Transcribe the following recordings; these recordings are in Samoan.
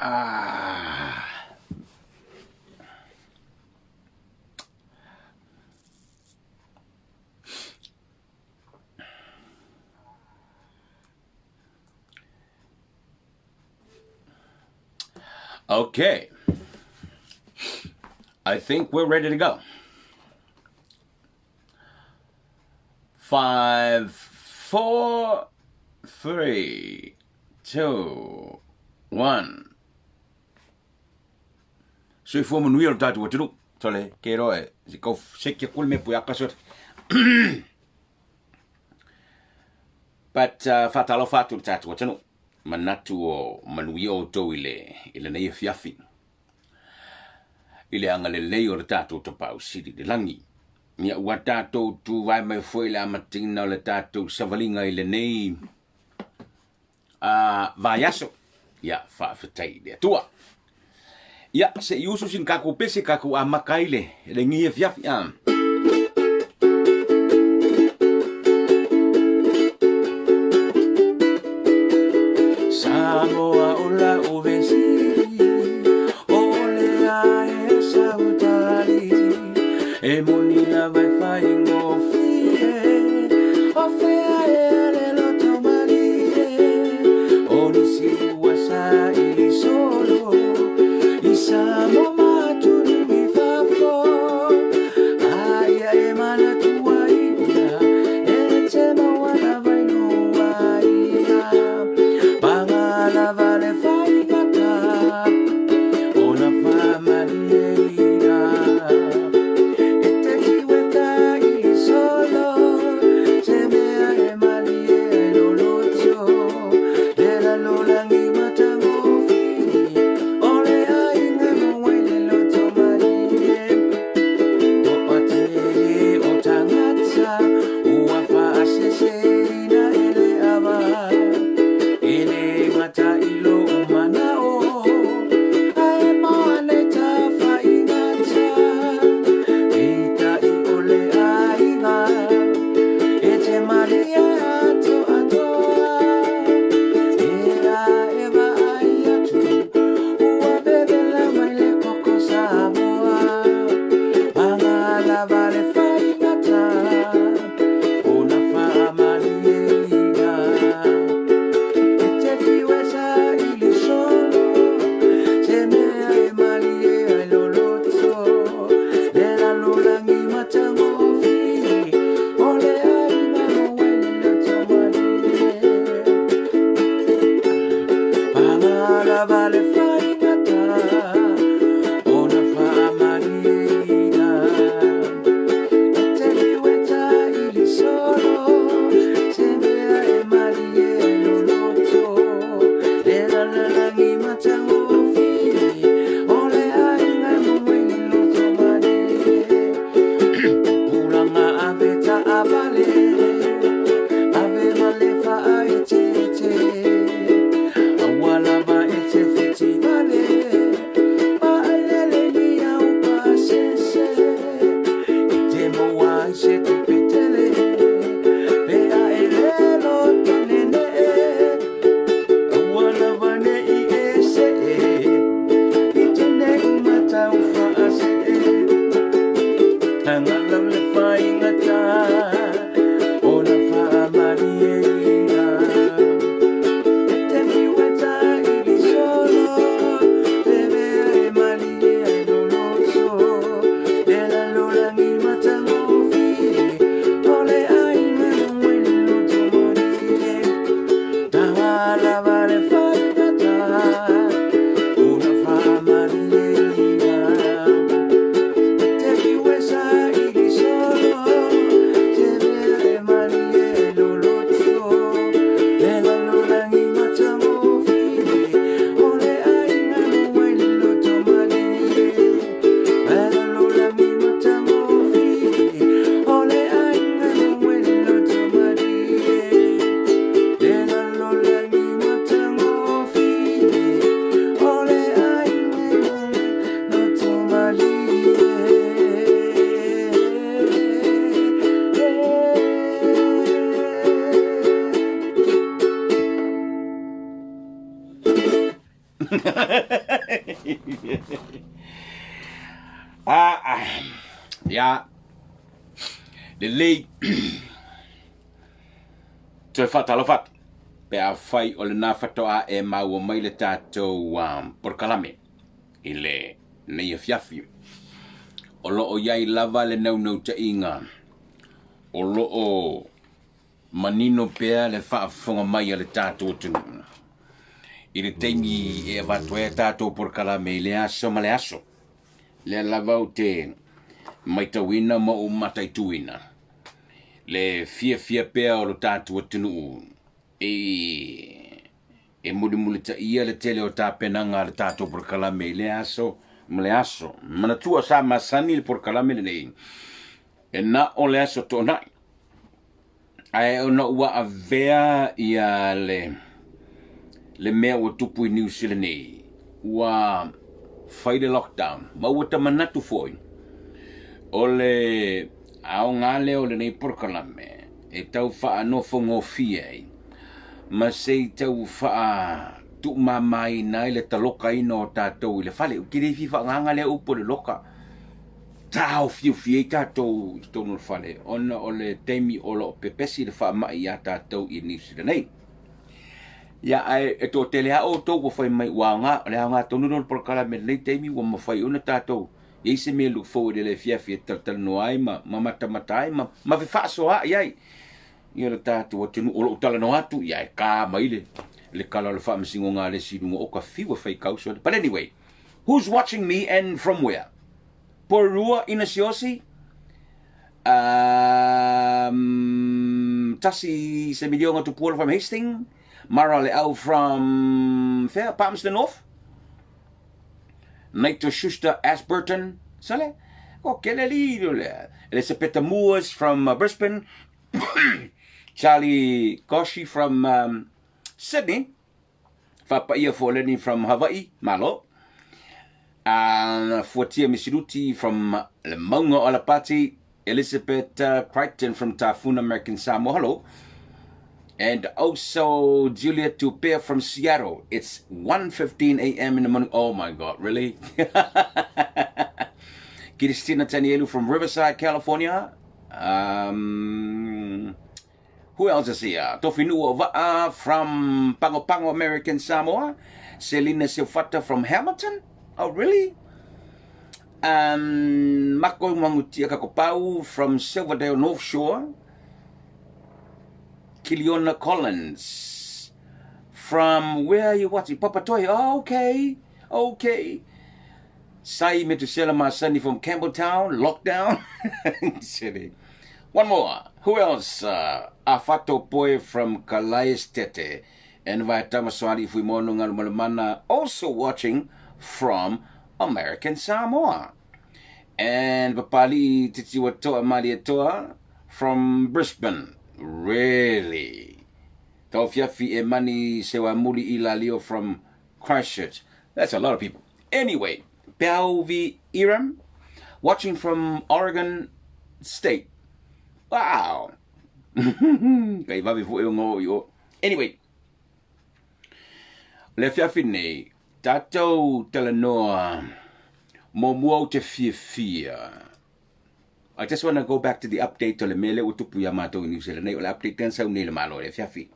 Ah. Okay. I think we're ready to go. 5, 4, 3, 2, 1. Soifua manuia o le tatou atunuu. Tole, ke roa e, si kau seki aku le mea pui aka sot. But uh, whātalofa atu le tatou atunuu. Manatu o manuia outou i le, i lenei afiafi. I le agalelei o le tatou Tapaau Sili i le lagi. Ia ua tatou tuvae mai foi le amataina o le tatou savaliga i lenei uh, vaiaso. Ia, faafetai i le Atua. Ia, se i usu sina kakou pese kakou amata ai le, lenei afiafi. Ah. Samoa o la o vesili o le a e sautali e moni lava e faigofie o fea ea le loto malie o nisi ua saili solo i Samoa ma atunuu i fafo. Ah, ah. Ia, lelei. Toe faatalofa atu pe afai o lena faatoa e maua mai le tatou um, polokalame i lenei afiafi. O lo o i ai lava le naunautaiga o lo o manino pea le faafofoga mai a le tatou atunuu i le taimi e avatu ai a tatou polokalame i le aso ma le aso. Lea lava ou te maitauina ma ou mataituina le fiafia pea o lo tatou atunuu e e mulimulitaia le tele o tapenaga a le tatou polokalame i lea aso ma le aso. Manatua sa masani le polokalame lenei e na o le aso Toonai, ae ona ua avea ia le le mea ua tupu i Niu Sila nei, ua fai le lockdown, ma ua ta manatu foi o le aoga lea o lenei polokalame e tau faanofogofie ai ma se i tau faatuumamaina ai le talokaina o tatou i le fale. Ou te le fia faagaga lea upu o le loka, taofiofi ai tatou i totonu o le fale ona o le taimi o lo o pepesi le faamai iā tatou i Niu Sila nei. Ia, ae e toatele lava outou ua fai mai ua aoga, o le aoga tonu lea o le polokalame i lenei taimi ua mafai ona tatou i ai se mea e look forward i le afiafi e talatalanoa ai ma, ma matamata ai ma, ma fefaasoaai ai ia le tatou atunuu. O lou talanoa atu, ia e ka mai le, le kala o le faamasinoga a le isi i luga o ka fiu e fai kauso. But anyway, who's watching me and from where? Porirua, Inasiosi, um, Tasi Semilionga Tupuola from Hastings, Mara Leau from Fair, Palmerston North, Naito Schuster Ashburton, Sale, o kele li le, Elisabetta Moores from Brisbane, Charlie Koshi from um, Sydney, Fapaia Foleni from Hawaii, Malo, and Fuatia Misiruti from Le Maunga o Alapati, Elizabeth Crichton from Tafuna, American Samoa, hello. And also Julia Tupea from Seattle. It's 1:15 a.m. in the morning. Oh my God, really? Christina Tanielu from Riverside, California. Um, who else is here? Tofinua Va'a from Pago Pago, American Samoa. Selina Silfata from Hamilton. Oh, really? Mako Mangutia Kakopau from Silverdale, North Shore. Kiliona Collins from where are you watching? Papatoy. Oh, okay. Okay. Sai Metusela Masani from Campbelltown, lockdown. City. One more. Who else? Afato Poe from Calais Tete. And Vaetama Swali Fuimono Ngalumalumana also watching from American Samoa. And Papali Titiwatoa Malietoa from Brisbane. Really? Taufiafi Emani Sewamuli Ilalio from Christchurch. That's a lot of people. Anyway, Belvi Iram, watching from Oregon State. Wow. Kai wawe fo e o i o. Anyway, le afiafi nei, tatou talanoa muamua ou te fiafia. I just want to go back to the update o le mea lea ua tupu iā matou i New Zealand nei, o le update lea na sau nei i le Malo i le afiafi.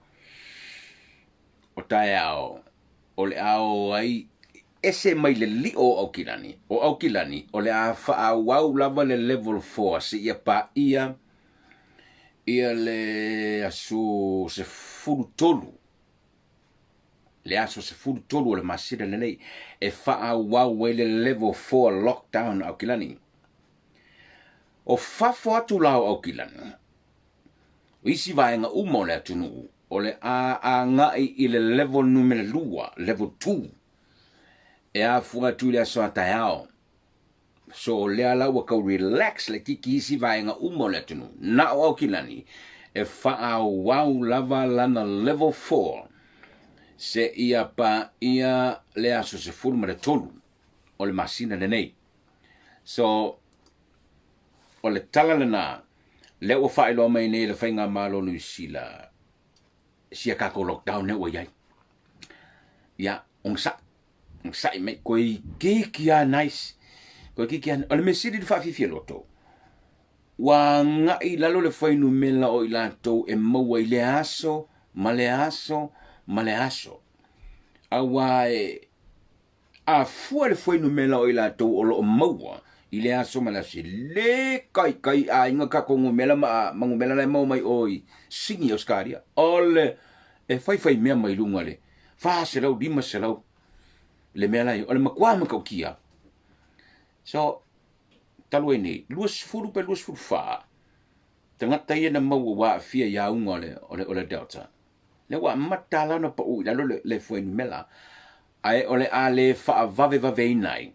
O taeao, o le a o ai ese mai le lio o Aukilani. O Aukilani, o le a faaauau lava le level 4 seia paia ia le aso 13, le aso 13 o le masina lenei, e faaauau ai le level 4 lockdown Aukilani. O fafo atu la o Aukilani, O isi vaega uma o le atunuu, o le a agai i le level numera lua, level 2, e afua atu i le aso a taeao. So o lea la ua kau relax laitiiti isi vaega uma o le atunuu. Na o Aukilani e faaauau lava lana level 4 seia paia le aso 13 o le masina lenei. So O le tala lena, lea ua faailoa mai nei e le Faigamalo o Niu Sila, sia tatou lockdown lea ua i ai. Ia, ogasai. Onosai mai, toeitiiti lava nice, toeitiiti lava. O le mea sili le faafiafia loto, ua agai i lalo le fuainumera o i latou e maua i lea aso ma lea aso ma lea aso. Aua e a fua le fuainumera o i latou o lo o maua i lea aso ma lea aso, e le taitai aiga tatou numera ma, ma numera la e maua mai o i Sini Ausetalia. O le e faifai mea mai luga le 400, 500 le mea la o le matua matautia. So, talu ai nei, 20 pe 24 tagata ia na maua ua aafia i auga o le, o le, o le Delta. Lea ua amata la ona pau i lalo le, le fuainumera. Ae o le a le faavavevaveina ai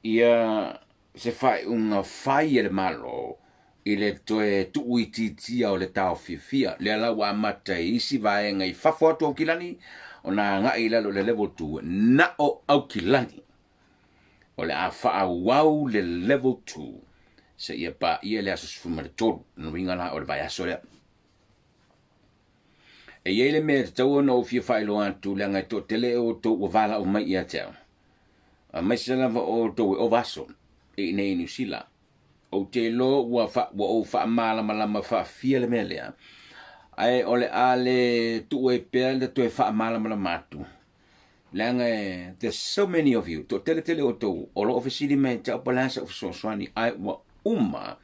ia se faaiuga fai e le Malo i le toe tuuitiitia o le taofiofia. Lea la ua amata i isi vaega i fafo atu o Aukilani ona agai i lalo i le level 2, na o Aukilani o le a faaauau le level 2 seia paia le aso 13, lona uiga la o le vaiaso lea. E i ai le mea e tatau ona ou fia faailoa atu leaga e toatele outou ua valaau mai ia te au, aemaise lava o outou e ova aso i inei i Niu Sila. Ou te iloa ua, fa, ua ou faamalamalama faafia le mea lea, ae o le a le tuu ai pea le toe faamalamalama atu, leaga e, there's so many of you, toatele tele outou o lo o fesili mai ia te au po o le a sau fesoasoani, ae ua uma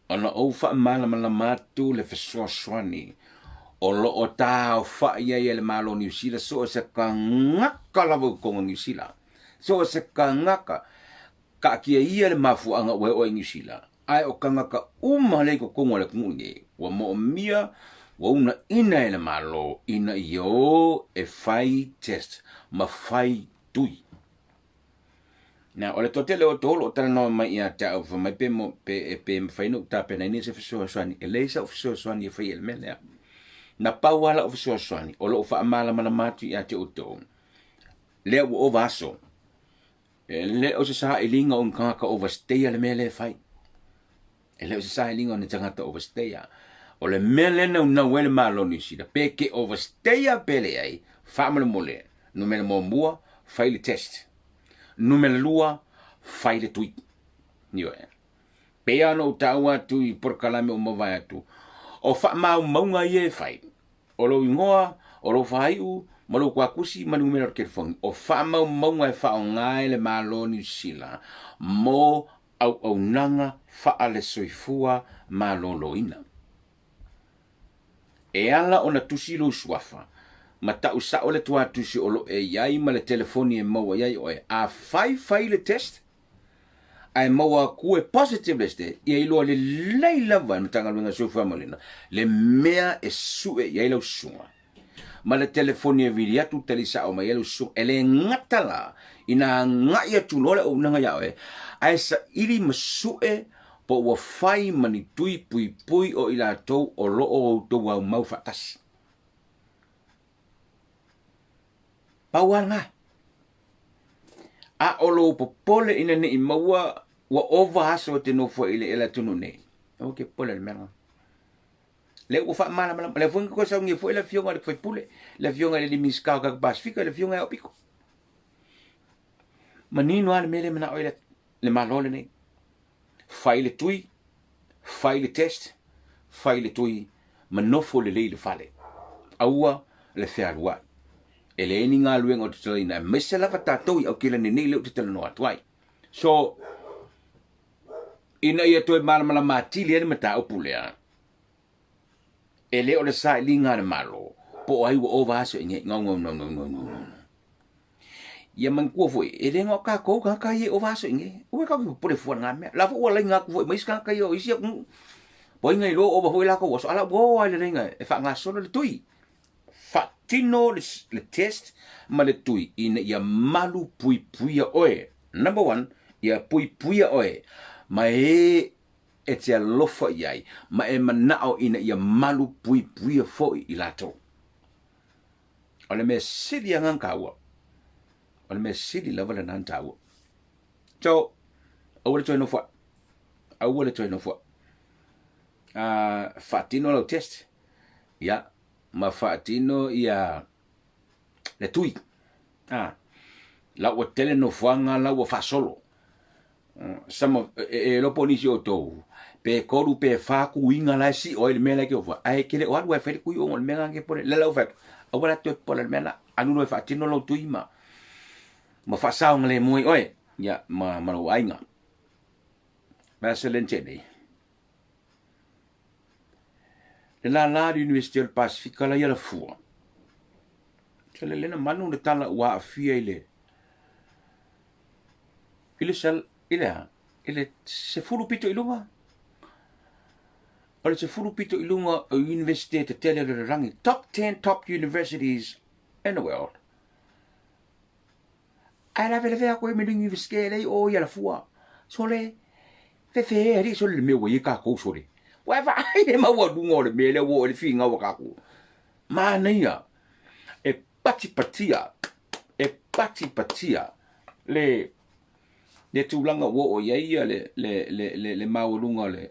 ona ou faamalamalama atu le fesoasoani o lo o taaofai ai e le Malo o Niu Sila so o se tagata lava i totonu o Niu Sila. So o se tagata, taatia ia le mafuaaga ua e oo ai i Niu Sila, ae o tagata uma lea i totonu o le atunuu lenei, ua moomia, ua uunaina e le Malo ina ia o e fai test ma fai tui. Na, o le toatele o outou o lo o talanoa mai ia te au, fai mai pe, mo, pe, e, pe mafai ona ou tapenaina se fesoasoani. E leai sau fesoasoani e faia i le mea lea. Na pau lava lau fesoasoani, o lou faamalamalama atu ia te outou, lea ua ova aso, e le o se sailiga o ni tagata overstayer le mea lea e fai. E le o se sailiga o ni tagata overstayer. O le mea lea e naunau ai le Malo o Niu Sila, pe ke overstayer pe leai, faamolemole, numera muamua, fai le test. Numera lua, fai le tui. Ioe. Pei lava ona ou taua atu i polokalame ua mavae atu, o faamaumauga ia e fai, o lou igoa, o lou faaiu, ma lou kuakusi ma le numera o le telefoni, o faamaumauga e faaaoga ai le Malo o Niu Sila mo auaunaga faale-soifua maloloina. E ala ona tusi lou suafa, ma tau sao le tuatusi o lo e i ai ma le telefoni e maua i ai oe, afai fai le test ae maua aku e positive le test, ia iloa lelei lava e le Matagaluega o le Soifua Maloloina le mea e sue i ai lau susuga. ma le telefoni e vili atu tali sao mai ai lau susuga. E le gata la ina agai atu loa le auaunaga iā oe, ae saili ma sue po ua fai ma ni tui puipui o i latou o lo o outou aumau faatasi. Pau lava lena. A o lou popole ina ne i maua ua ova aso e te nofo ai i le atunuu nei, aua e te popole i le mea lena. Lea ua faamalamalama, lea foi na toe saunia foi le afioga i le faipule, le afioga i le Minisita o Tagata Pasefika, le afioga ia Aupito. Manino lava le mea lea e manao ai le Malo lenei. Fai le tui, fai le test, fai le tui, ma nofo lelei i le fale. Aua le fealuai. E leai ni galuega o tatalaina, aemaise lava tatou i Aukilani nei lea ou te talanoa atu ai. So, Ina ia toe malamalama atili ai le mataupu lea, e le o le sailiga a le Malo po o ai ua ova aso i nei. No, no, no, no, no, no, no. Ia manatua foi, e le na o kākou kānaka ia e ova aso i nei. Aua e tatou te popole fua i lena mea. La foi ua laina atu foi ma isi kānaka ia o isi atunuu. Po o ai na iloa ua ova foi latou aso, a la ua o lava i le laina e faagasolo le tui. Faatino le test ma le tui ina ia malu puipuia oe. Number one, ia puipuia oe ma e e te alofa i ai ma e manao ina ia malu puipuia foi i latou. O le mea sili lava na taua. O le mea sili lava lena na taua. So, aua le toe nofo ai. Aua le toe nofo ai. Faatino lau test. Ia, ma faatino ia le tui. A. La ua tele nofoaga la ua faasolo. Some of, e iloa po o nisi o outou, pe tolu pe fa tuiga la e sio ai le mea la e te ofo ai, ae e te le o alu lava e fai le tui ona o le mea lena e te pole. Lea la ua fai atu, aua la toe pole i le mea lena, alu loa e faatino lou tui ma ma faasaogalemu ai oe, ia, ma, ma lou aiga. Vaseline Teddy. Le lālā o le University o le Pasifika la i Alafua. Se le lena manu le tala ua aafia i le i le sel i le a i le sefulu pito i luga o le sefulu pito i luga o University tetele o le lalolagi top 10 top universities in the world Ae lavelavea koe me le Universite lea i o i Alafua. Sole, fefe alii sole le mea ua i ai kākou sole. Ua e vaai le maualuga o le mea lea ua oo i le finau a kākou. Manaia, e patipatia, e patipatia le, le tulaga ua oo i ai ia le, le, le, le, le maualuga o le,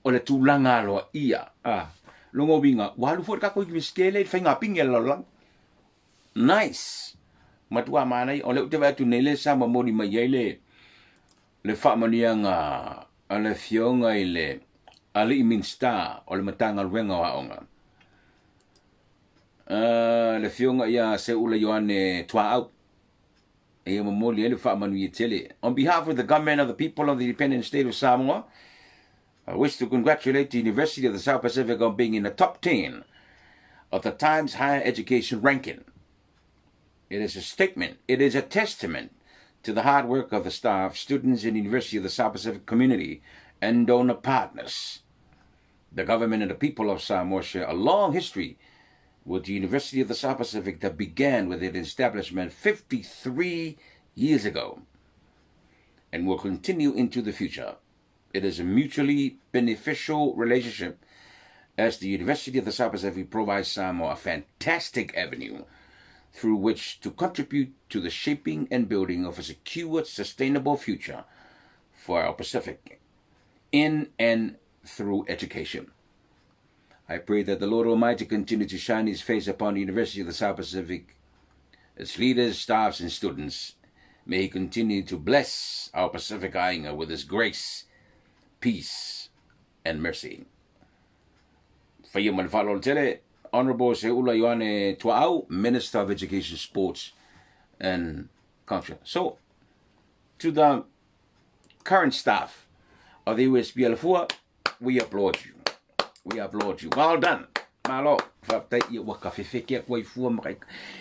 o le tulaga aloaia. Ah, lona uiga, ua alu foi le tatou Universite lea i le faiga pine a le lalolagi. Nice! Matua manaia. O lea ou te vaai atu nei lea sa momoli mai ai le le faamanuiaga a le Afioga i le Alii Minisita o le Matagaluega o Aoga, le Afioga ia Seuula Ioane Tuaau. Ia momoli ai le faamanuia tele. On behalf of the government of the people of the independent state of Samoa, I wish to congratulate the University of the South Pacific on being in the top 10 of the Times Higher Education ranking. It is a statement, it is a testament to the hard work of the staff, students in the University of the South Pacific community, and donor partners. The government and the people of Samoa share a long history with the University of the South Pacific that began with its establishment 53 years ago and will continue into the future. It is a mutually beneficial relationship as the University of the South Pacific provides Samoa a fantastic avenue through which to contribute to the shaping and building of a secure, sustainable future for our Pacific in and through education. I pray that the Lord Almighty continue to shine his face upon the University of the South Pacific, its leaders, staffs, and students. May he continue to bless our Pacific Aiga with his grace, peace, and mercy. Faia ma le faaaloalo tele, Honourable Seuula Ioane Tuaau, Minister of Education, Sports and Culture. So, to the current staff of the USP Alafua, we applaud you. We applaud you. Well done. Malo, faafetai ia ua ka fefeke atu ai fua ma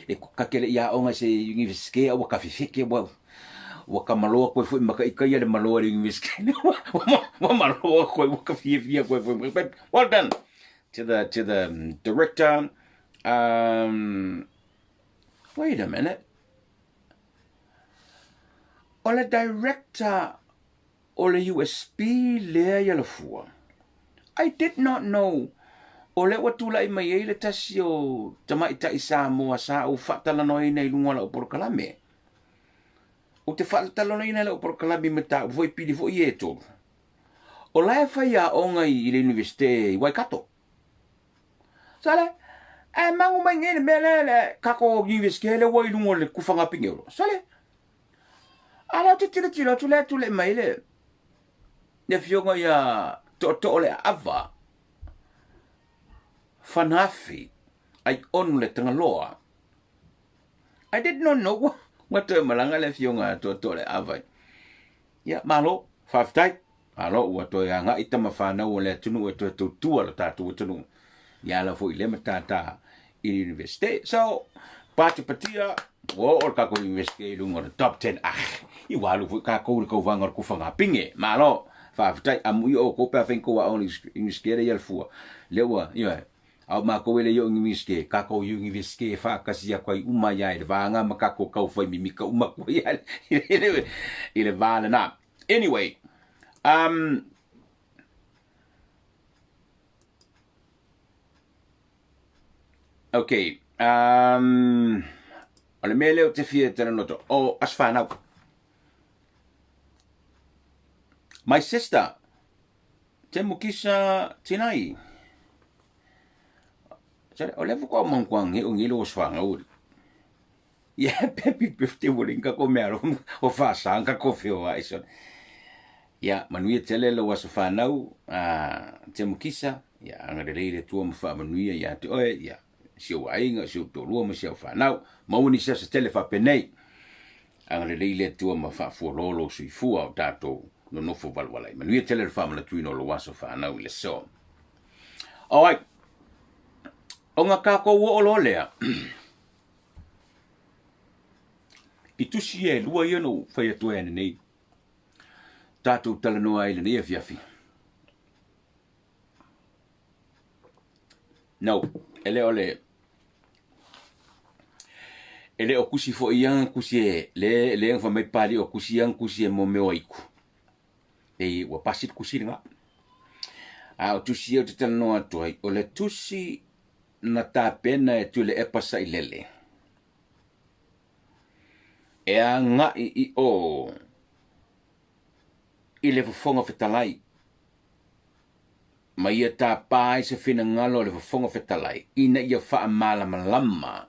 e ka kele ia aoga se universite ua ka fefeke ua ua ka maloa koe foi ma ka ika ia le maloa le universite ua maloa koe ua ka fiafia koe foi but well done to the to the director um wait a minute o le director O le USB lea i Alafua. I did not know o lea ua tulai mai ai le tasi o tamaitai Samoa sa ou faatalanoaina i luga o lau polokalame. Ou te faatalanoaina i lau polokalame i mataupu foi pili foi e tolu. O la e fai aoga i le Universite i Waikato. Sale, ae magu mai nei le mea lea le kako Universite lea ua i luga o le kufaga pingeolo. Sale, A lea ou te tilotilo atu lea tulai mai le le afioga ia Tootoo le Aava Fanafi ai onu le Tagaloa. I did not know ua toe malaga le afioga a Tootoo le Aava. Ia, malo, faafetai. Malo, ua toe agai tama whanau o le atunuu e toe tautua lo tātou atunuu. Ia ala foi le matata i le universite. So, patipatia, ua oo le kākou universite i luga o le top 10. Ah, i ua alu foi kākou i le kauvaga o le kufaga pinge. Malo, faafetai, amuia outou pe afai ni tou aoga i le universite lea i Alafua. Lea ua, ioe, a o matou e le i oo i le universite, kākou universite e faatasi atu ai uma ai lava i le vaga ma kākou tau fai mimita uma atu ai lava i le va lena. Anyway, um, okay, um, o le mea lea ou te fia talanoa atu, o aso whanau. My sister, Te Mukisa Tinai. O lea faatoa mantua nei o nei le aso whanau. Ia, happy birthday ua leai ni tatou meaalofa o faasa na tatou feoai sole. Ia, manuia tele lou aso fanau, a Temukisa, ia agalelei le Atua ma faamanuia ia te oe, ia si ou aiga, si ou toalua ma si au fanau. Maua nisi aso tele faapenei. Agalelei le Atua ma faafualo lou soifua o tatou nonofo valavalai. Manuia tele le faamanatuina o lou aso fanau i le aso. Alright. Ona tatou oo loa lea i tusi ia e lua ia na ou fai atu ai ananei, tatou talanoa ai i lenei afiafi. No, e le o le e le o tusi foi ia tusi e le le na fai mai Papalii o tusi ia na tusi e mo mea o aitu. E ua pasi le tusi lena. A o tusi ia ou te talanoa atu ai, o le tusi na tapena e Tuilaepa Sailele e agai i o i le Fofoga Fetalai ma ia tapa ai se finagalo o le Fofoga Fetalai ina ia faamalamalama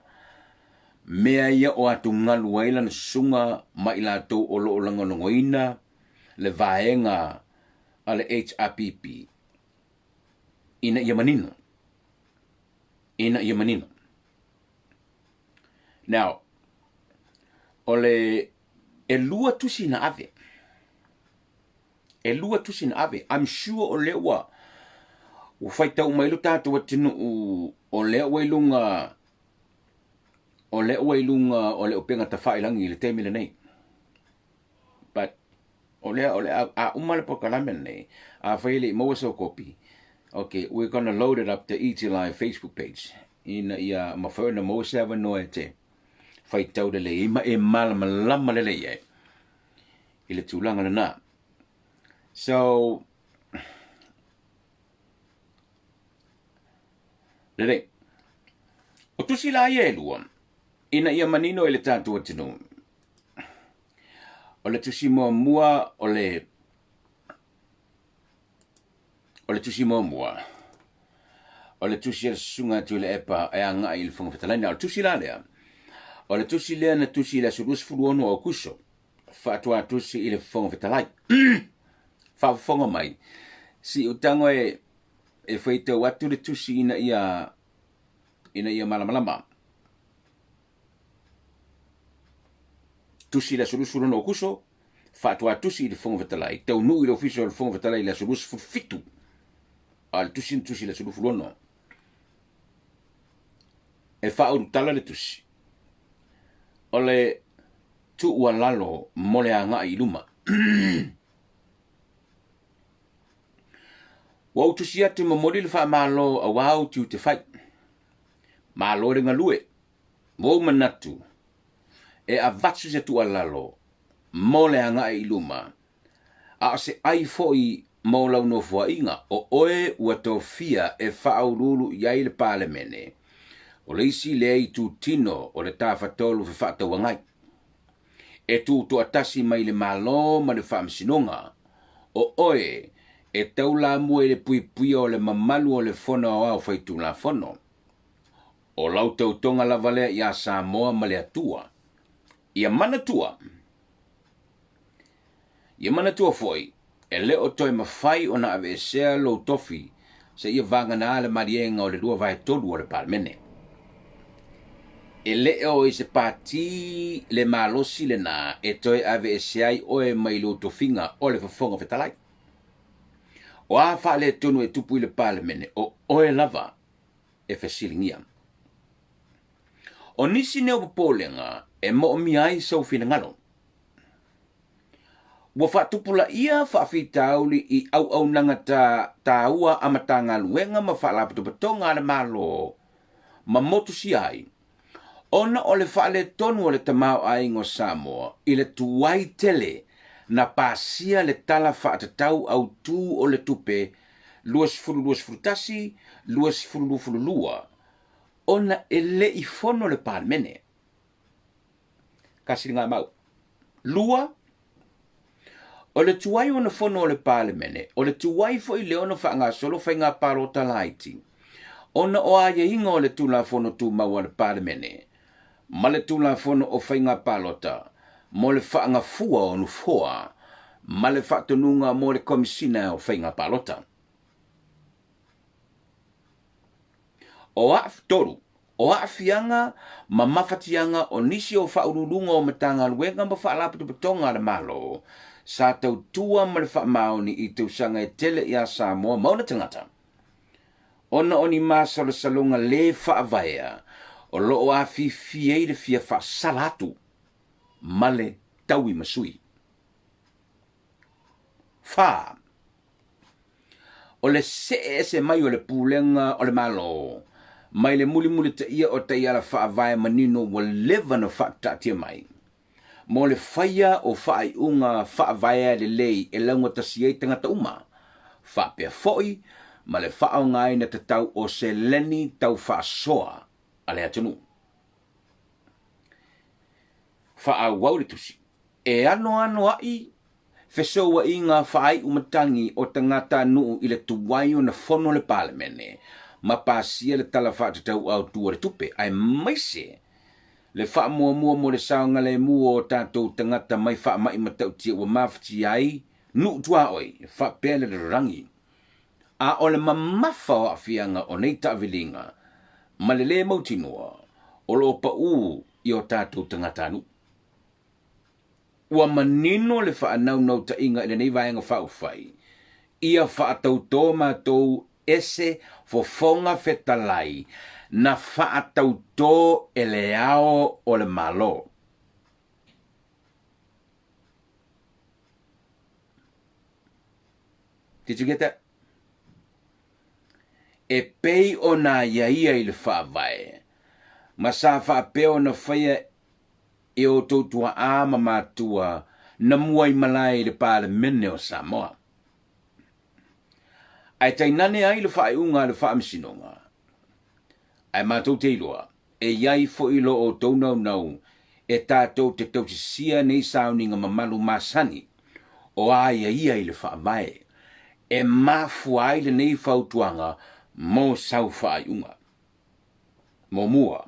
mea ia o atugalu ai lana susuga ma i latou o lo o lagolagoina le vaega a le HRPP ina ia manino. Ina ia manino. Now, o le e lua tusi na ave. E lua tusi na ave. I'm sure o lea ua ua faitau mai lo tatou atunuu o lea ua i luga o lea ua i luga o le upega tafailagi i le taimi lenei. But o lea o le a, a uma le polokalame lenei, afai e le i maua sau kopi, okay, we're gonna load it up the ET Live Facebook page ina ia mafai ona maua se avanoa e te faitau lelei ai ma e malamalama lelei ai i le tulaga lena. So, lelei. O tusi la ia e lua, ina ia manino i le tatou atunuu, O le tusi muamua o le O le tusi muamua o le tusi a le Susuga a Tuilaepa e agai i le Fofoga Fetalai. Na o le tusi la lea, o le tusi lea na tusi i le aso 26 o Aokuso, faatoa tusi i le Fofoga Fetalai. Faafofoga mai, siutago e e faitau atu le tusi ina ia ina ia malamalama. Tusi i le aso 26 o Aokuso, faatoa tusi i le Fofoga Fetalai, taunuu i le Ofisa o le Fofoga Fetalai i le aso 27, a o le tusi na tusi i le aso 26. E faaulutala le tusi, o le tuualalo mo le agai i luma. Ua ou tusi atu e momoli le faamalo aua ou tiute fai. Malo le galue. Ua ou manatu e avatu se tuualalo mo le agai i luma, a o se ai foi mo lau nofoaiga, o oe ua tofia e faauluulu i ai le Palemene, o le isi lea itutino o le Tafatolu Fefaatauagai, e tutoatasi mai le Malo ma le Faamasinoga, o oe e taulamua i le puipuia o le mamalu o le Fono Aoao Faitulafono. O lau tautoga lava lea iā Samoa ma le Atua. Ia manatua, ia manatua foi, e le o toe mafai ona aveesea lou tofi seia vagana le maliega o le 2/3 o le Palemene. E le o i se pati le malosi lena e toe aveese ai oe mai lou tofiga o le Fofoga Fetalai. O a faaletonu e tupu i le Palemene, o oe lava e fesiligia. O nisi nei o popolega e moomia ai sou finagalo. Ua faatupulaia faafitauli i auaunaga ta taua a Matagaluega ma Faalapotopotoga a le Malo ma motusia ai, ona o le faaletonu o le tamaoaiga o Samoa i le tuai tele na pasia le Tala Faatatau Autu o le Tupe 2021, 2022, ona e le i fono le Palemene. Tasi lena mau. Lua, o le tuai ona fono o le Palemene, o le tuai foi lea ona faagasolo faiga palota laiti, ona o aiaiga o le Tulafono Tumau a le Palemene, ma le Tulafono o Faiga Palota mo le faagafua o nofoa ma le faatonuga mo le Komesina o Faiga Palota. O 3. O aafiaga ma mafatiaga o nisi o Faauluuluga o Matagaluega ma Faalapotopotoga a le Malo sa tautua ma le faamaoni i tausaga e tele iā Samoa ma ona tagata, ona o ni masalosaloga lē faavaea o lo o afifi ai le fia faasala atu ma le taui ma sui. 4. O le see ese mai o le Pulega o le Malo mai le mulimulitaia o taiala faavae manino ua leva na faataatia mai mo le faia o faaiuga faavaea lelei e laugatasi ai tagata uma, faapea foi ma le faaaogaina tatau o seleni tau faasoa a le atunuu. Faaauau le tusi. E anoanoaʻi fesouaʻiga faaiʻu matagi o tagata nuu i le tuai ona fono le Palemene ma pasia le Tala Faatatau Autu o le Tupe, aemaise le faamuamua mo le saogalemu o o tatou tagata mai faamaʻi matautia ua mafatia ai nuu tuaoi faapea le lalolagi. A o le mamafa o aafiaga o nei taaviliga ma le lē mautinoa o lo o paʻū i o tatou tagatanuu. Ua manino le faanaunautaiga i lenei Vaega Faaupufai, ia faatautō matou e se fofoga fetalai na faatautō e le Ao o le Malo. Did you get that? E pei ona aiaia i le Faavae, ma sa faapea ona faia e outou tuaa ma matua na muaimalae i le Palemene o Samoa. Ae tainane ai le faaiuga a le Faamasinoga. Ae matou te iloa, e i ai foi lo outou naunau e tatou te tausisia nei sauniga mamalu masani o aiaia i le Faavae, e mafua ai lenei fautuaga mo sau faaiuga. Muamua,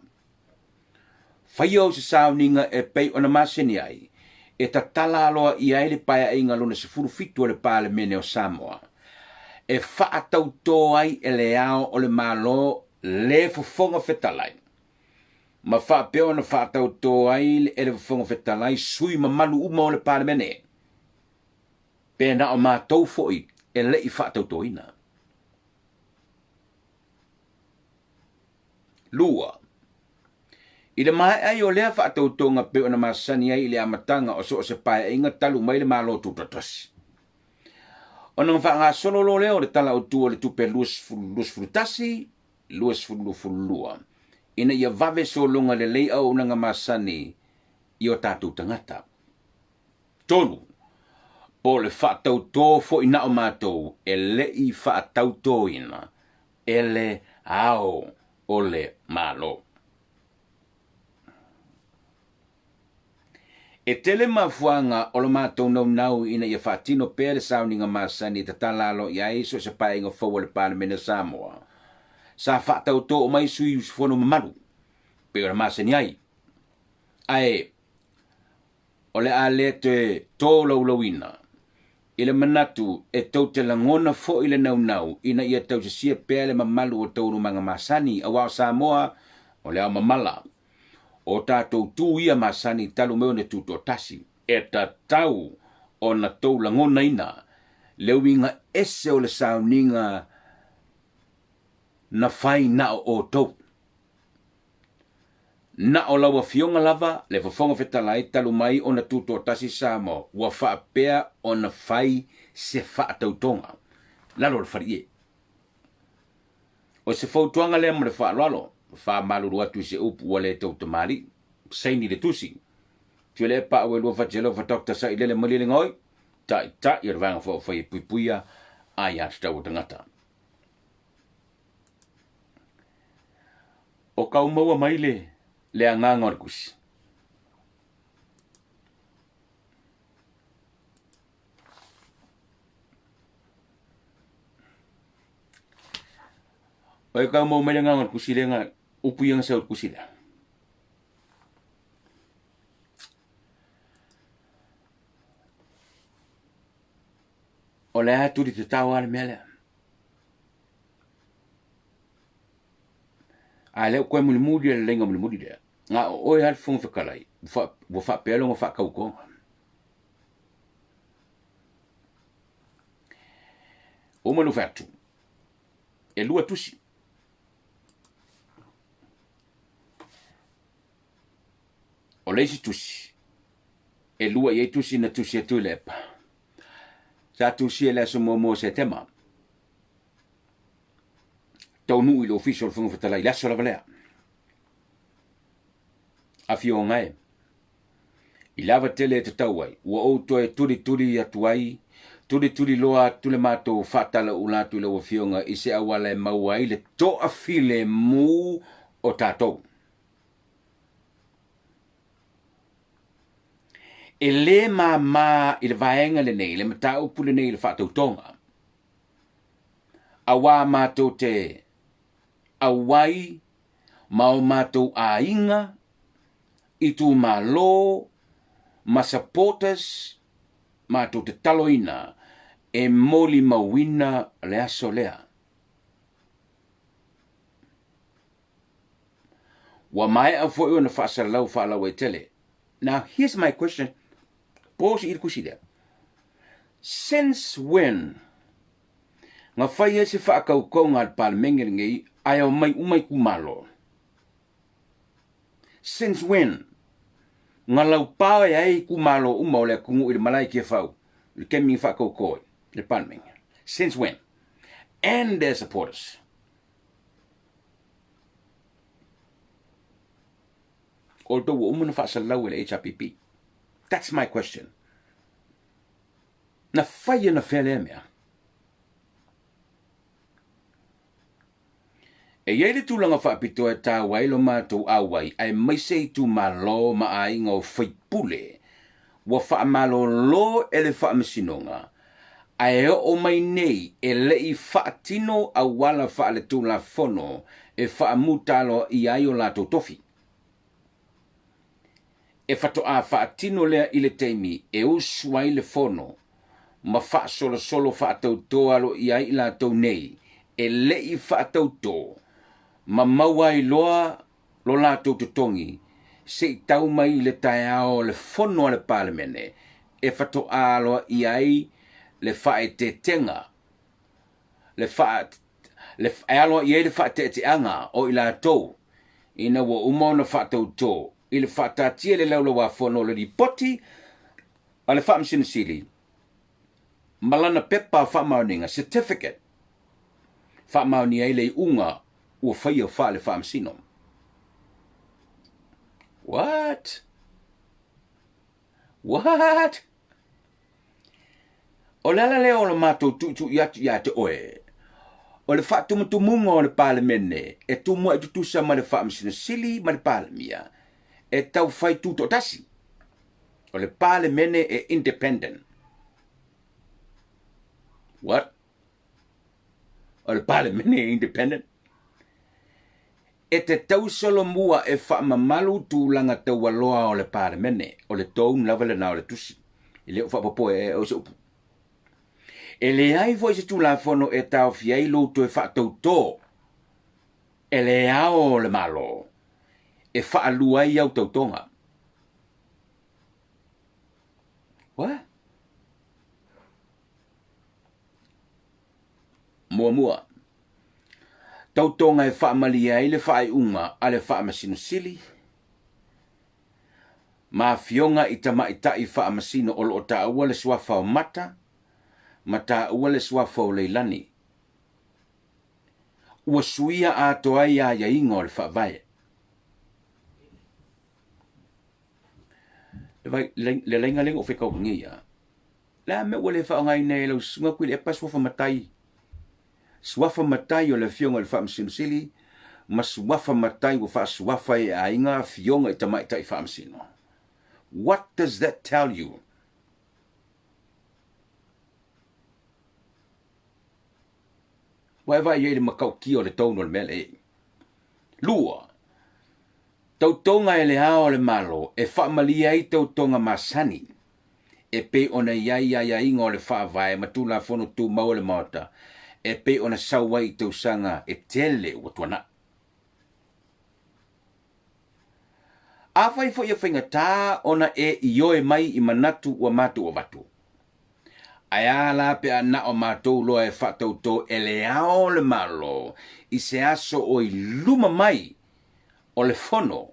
faia o se sauniga e pei ona masani ai, e tatala aloaia ai le Paeaiga lona 17 o le Palemene o Samoa, e faatautō ai e le Ao o le Malo le Fofoga Fetalai, ma faapea ona faatautō ai e le Fofoga Fetalai sui mamalu uma o le Palemene, pe na o matou foi e le i faatautōina. 2. I le maea ai o lea faatautoga pei ona masani ai i le amataga o so o se paeaiga talu mai le Malo Tutoatasi. Ona faagasolo loa lea o le Tala Autu o le Tupe 2021, 2022 ina ia vave sologa lelei auaunaga masani i o tatou tagata. 3. Po o le faatautō foi na o matou e le i faatautōina e le Ao o le Malo. E tele mafuaaga o lo matou naunau ina ia faatino pea le sauniga masani e tatala aloaia ai so o se paeaiga fou a le Palemene o Samoa sa faatautō mai sui usufono mamalu pei ona masani ai. Ae o le a le toe tolaulauina i le manatu e tou te lagona foi le naunau ina ia tausisia pea le mamalu o taualumaga masani, aua o Samoa o le ao mamala. O tatou tu ia masani talu mai ona tutoatasi, e tatau ona tou lagonaina le uiga ese o le sauniga na fai na o outou. Na o lau Afioga lava le Fofoga Fetalai talu mai ona tutoatasi Samoa ua faapea ona fai se faatautoga lalo o le faliie. O se fautuaga lea ma le faaaloalo, faamalulu atu i se upu ua le tou tamalii. Saini le tusi. Tuilaepa Auelua Fatialofa Doctor Sailele Malielegaoi, Taitai o le Vaega Faaupufai e Puipuia Aiatatau a Tagata. O kau maua mai le, le agaga o le tusi. O e kau maua mai le agaga o le tusi le nga upu ia nga sau le tusi lea. O le a tuli tatau lava le mea lea. A lea ua toe mulimuli le laina mulimuli lea. Na o oe lava le Fofoga Fetalai ua faapea lona faatautoga. Ua uma ona ou fai atu, e lua tusi. O le isi tusi, e lua i ai tusi na tusi a Tuilaepa. Sa tusia i le aso muamua o Setema. Taunuu i le ofisa o le Fofoga Fetalai i le aso lava lea. Afioga e, i le ava tele e tatau ai, ua ou toe tulituli atu ai, tulituliloa atu le matou faatalaula atu i lau Afioga i se auala e maua ai le toafilemu o tatou. E lē māmā i le vaega lenei, le mataupu lenei i le faatautoga, auā matou te auai ma o matou aiga, itumalo ma supporters matou te taloina e molimauina le aso lea. Ua maea foi ona faasalalau faalauaitele. Now here's my question, po se i le tusi lea. Since when na fai ai se faatautauga a le Palemene lenei ae omai uma itumalo? Since when na laupae ai itumalo uma o le atunuu i le malae i Tiafau i le taimi na faatautau ai le Palemene? Since when? And their supporters. Outou ua uma ona faasalalau e le HRPP. That's my question. Na fai e na fea lea mea? E i ai le tulaga faapitoa e taua ai lo matou auai aemaise itumalo ma aiga o faipule ua faamalolo e le Faamasinoga ae oo mai nei e le i faatino auala faaletulafono e faamutaloaia ai o latou tofi. E faatoa faatino lea i le taimi e usu ai le fono ma faasolosolo faatauto aloaia ai i latou nei e le i faatauto ma maua ai loa lo latou totogi se i tau mai i le taeao o le fono a le Palemene e faatoa aloaia ai le faaeteetega le faa, le, e aloaia ai le faateeteaga o i latou ina ua uma ona faatauto i le faataatia i le Laulau-a-Fono o le Lipoti a le Faamasino Sili ma lana pepa faamaoniga, certificate, faamaonia ai le iuga ua faia faale-faamasino. What? What? O le ala lea o le matou tuitui atu ia te oe, o le faatumutumuga o le Palemene e tumua'i tutusa ma le Faamasino Sili ma le Palemia e tau fai tutoatasi. O le Palemene e independent. What? O le Palemene e independent? E te tausolomua e faamamalu tulaga taualoa o le Palemene, o le tone lava lena o le tusi. E le o faapopoe e o se upu. E leai foi se Tulafono e taofi ai lou toe faatautō e le Ao o le Malo e faalua ai au tautoga. What? Muamua, tautoga e faamalie ai le faaiuga a le Faamasino Sili ma afioga i tamaitai faamasino o lo o taua le suafa o Mata ma taua le suafa o Leilani. Ua suia atoa ai aiaiga o le Faavae. Le laina lea na ou faitau atu nei a. Le a mea ua le faaaogaina e lau susuga Tuilaepa suafa matai? Suafa matai o le Afioga i le Faamasino Sili ma suafa matai ua faasuafa ai e aiga afioga i tamaitai faamasino. What does that tell you? Ua e vaai ai i le matautia o le tone o le mea lea. Lua, tautoga e le Ao o le Malo e faamalie ai tautoga masani. e pei ona i ai aiaiga o le Faavae ma Tulafono Tumau a le Maota e pei ona sau ai i tausaga e tele ua tuanai. Afai foi e faigata ona e ioe mai i manatu ua matou avatu, ae a la pe a na o matou loa e faatautō e le Ao o le Malo i se aso o i luma mai o le Fono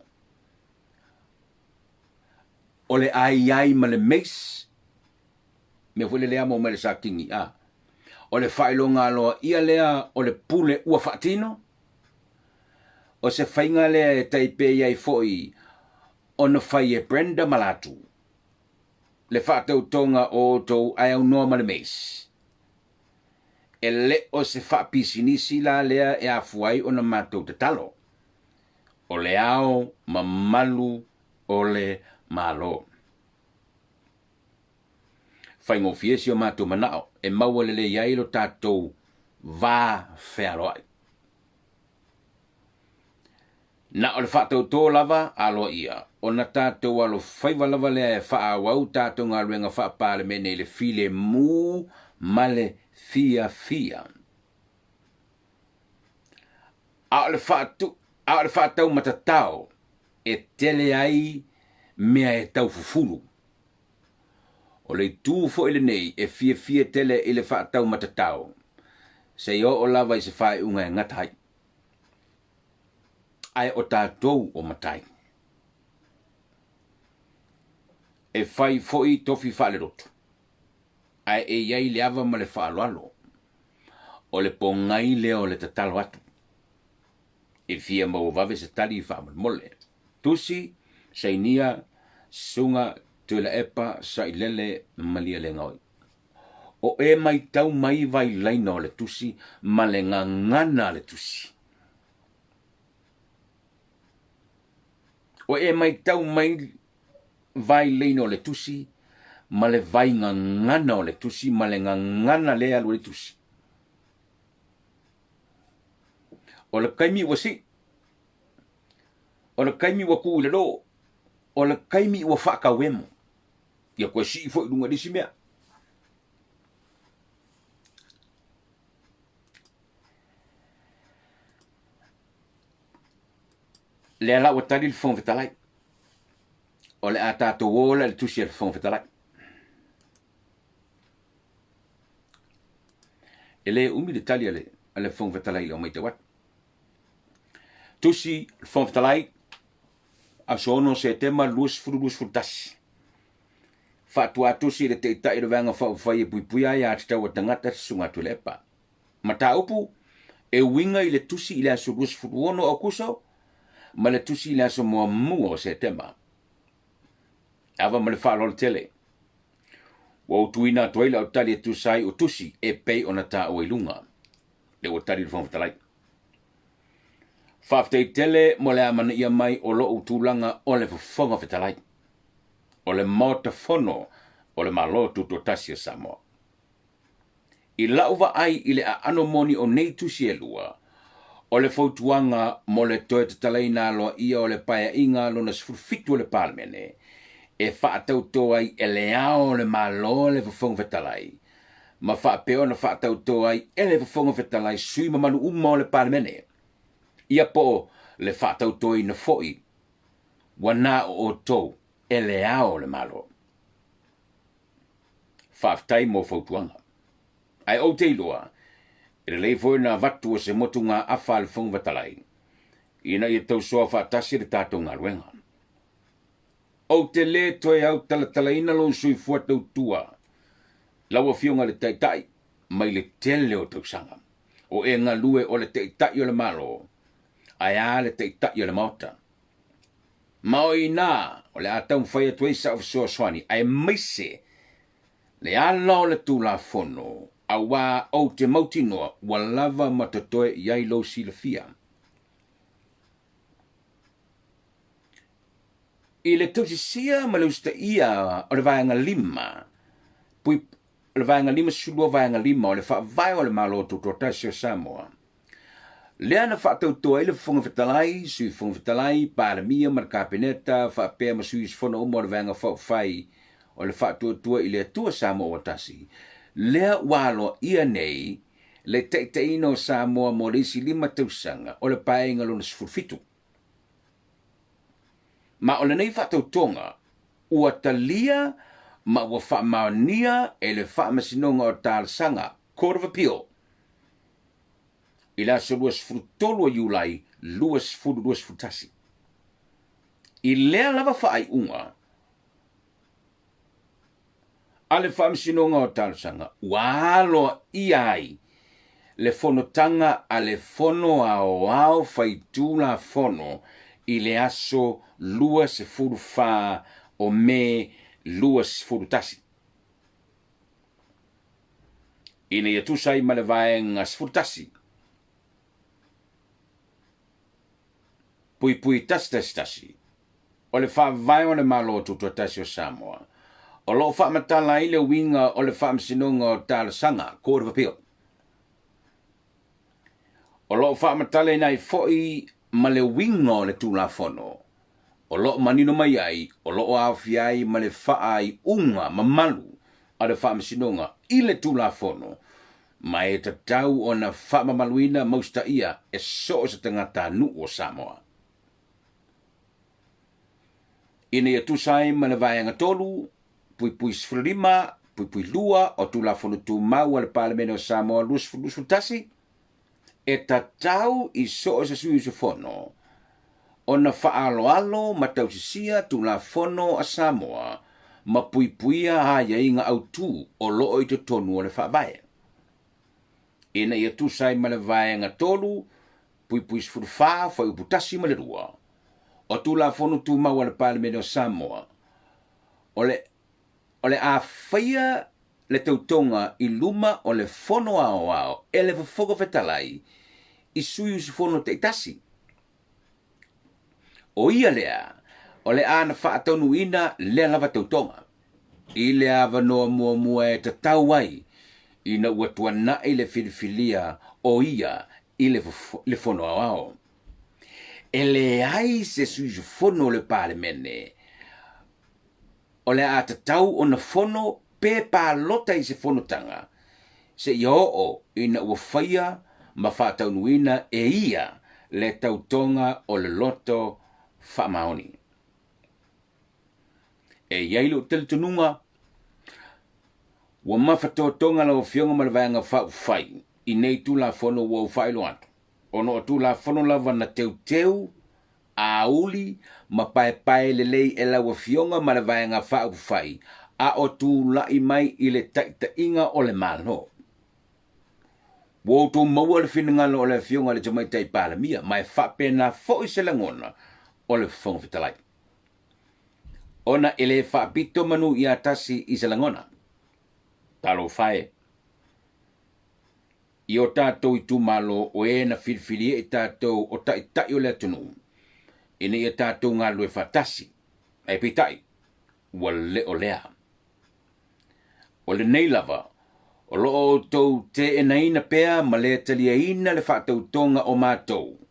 o le ai ai ma le mace, mea foi lele amo mai le Satini, a o le faailoga aloaia lea o le pule ua faatino? O se faiga lea e tai pei ai foi ona fai e Brenda ma Latu le faatautoga o outou ae aunoa ma le mace. E le o se faapisinisi la lea e afua ai ona matou tatalo. O le ao mamalu o le Malo. Faigofie si o matou manao e maua lelei ai lo tatou va fealoai. Na o le faatautō lava aloaia ona tatou alofaiva lava lea e faaauau tatou galuega faa-Palemene i le filemu ma le fiafia. A o le faatu, a o le faataumatatao e tele ai mea e taufufulu. O le itu foi lenei e fiafia tele i le faataumatatao, seia oo lava i se faaiuga e gata ai. Ae o tatou o matai. E fai foi tofi faalelotu, ae e i ai le ava ma le faaaloalo. O le pogai lea o le tatalo atu. E fia maua vave se tali faamolemole. Tusi, Sainia, Susuga Tuilaepa Sailele Malielegaoi. O e maitau mai vailaina o le tusi ma le gagana a le tusi. O e maitau mai vailaina o le tusi ma le vaigagana o le tusi ma le gagana lea alu ai le tusi. O le taimi ua sii, o le taimi ua tuu i lalo, o le taimi ua faatauemo. Ia toe sii foi i luga i le isi mea. Lea la ua tali le Fofoga Fetalai. O le a tatou o la i le tusi a le Fofoga Fetalai. E le umi le tali a le, a le Fofoga Fetalai i lau matau atu. Tusi le Fofoga Fetalai, aso 6 Setema 2021. Faatuatusi i le Taitai o le Vaega Faaupufai e Puipuia Aia Tatau a Tagata Susuga Tuilaepa. Mataupu e uiga i le tusi i le aso 26 Aokuso ma le tusi i le aso muamua o Setema. Ava ma le faaaloalo tele. Ua ou tuuina atu ai lau tali e tusa ai o tusi e pei ona taua i luga. Lea ua tali le Fofoga Fetalai. Faafetai tele mo le amanaia mai o lou tulaga o le Fofoga Fetalai o le Maota Fono o le Malo Tutoatasi o Samoa. I lau vaai i le aano moni o nei tusi e lua, o le fautuaga mo le toe tatalaina aloaia o le Paeaiga lona 17 o le Palemene e faatautō ai e le Ao o le Malo le Fofoga Fetalai ma faapea ona faatautō ai e le Fofoga Fetalai sui mamalu uma o le Palemene, ia po o le faatautōina foi ua na o outou e le Ao o le Malo. Faafetai mo fautuaga. Ae ou te iloa, e lelei foi ona avatu o se motugaafa a le Fofoga Fetalai, ina ia tausoa faatasi le tatou galuega. Ou te lē toe autalatalaina lou soifua tautua, lau Afioga i le Taitai, mai le tele o tausaga. O e galue o le Taitai o le Malo, ae a le Taitai o le Maota. Ma o i ina o le a taumafai atu ai sau fesoasoani, aemaise le ala o le Tulafono, auā ou te mautinoa ua lava ma totoe i ai lou silafia. I le tausisia ma le usitaia o le Vaega 5, pui, o le Vaega 52 Vaega 5 o le Faavae o le Malo Tutoatasi o Samoa, lea na faatauto ai le Fofoga Fetalai, Sui Fofoga Fetalai, Palemia ma le Kapeneta faapea ma sui usufono uma o le Vaega Faaupufai o le Faatuatua i le Atua Samoa ua Tasi, lea ua aloaia nei le taitaiina o Samoa mo le isi 5 tausaga o le Paeaiga Lona 17. Ma o lenei faatautoga ua talia ma ua faamaonia e le Faamasinoga o Talosaga, Court of Appeal, i le aso 23 o Iulai 2021. I lea lava faaiuga a le Faamasinoga o Talosaga ua aloaia ai le fonotaga a le Fono Aoao Faitulafono i le aso 24 o Me 21. Ina ia tusa ai ma le Vaega 11, puipui 111 o le Faavae o le Malo Tutoatasi o Samoa, o lo o faamatala ai le uiga o le Faamasinoga o Talosaga, Court of Appeal. O lo o faamatalaina ai foi ma le uiga o le Tulafono o lo o manino mai ai o lo o aofia ai ma le faaiuga mamalu a le Faamasinoga i le Tulafono ma e tatau ona faamamaluina ma usitaia e so o se tagatanuu o Samoa. Ina ia tusa ai ma le Vaega 3, puipui 15, puipui 2 o Tulafono Tumau a le Palemene o Samoa 2021, e tatau i so o se sui usufono ona faaaloalo ma tausisia Tulafono a Samoa ma puipuia aiaiga autū o lo o i totonu o le Faavae. Ina ia tusa ai ma le Vaega 3, puipui 14, fuaiupu 1 ma le 2 o Tulafono Tumau a le Palemene o Samoa, o le o le a faia le tautoga i luma o le Fono Aoao e le Fofoga Fetalai i sui usufono taitasi. O ia lea, o le a na faataunuuina lea lava tautoga i le avanoa muamua e tatau ai ina ua tuanai le filifilia o ia i le Fono Aoao. E leai se sui usufono o le Palemene o le a tatau ona fono pe palota i se fonotaga seia oo ina ua faia ma faataunuuina e ia le tautoga o le loto faamaoni. E i ai lou talitonuga, ua mafatotoga lau Afioga ma le Vaega Faaupufai i nei Tulafono ua ou faailoa atu, ona o Tulafono lava na teuteu auli ma paepae lelei e lau Afioga ma le Vaega Faaupufai a o tulai mai i le taitaiga o le Malo. Ua outou maua le finagalo o le Afioga i le Tamaitai Palemia ma e faapena foi se lagona o le Fofoga Fetalai. Ona e le faapito manu ia tasi i se lagona. Talofa e! I o tatou itumalo o e na filifilia i tatou o taitai o le atunuu ina ia tatou galulue faatasi, ae peitai, ua le o lea. O lenei lava, o lo o outou teenaina pea ma le taliaina le faatautoga o matou,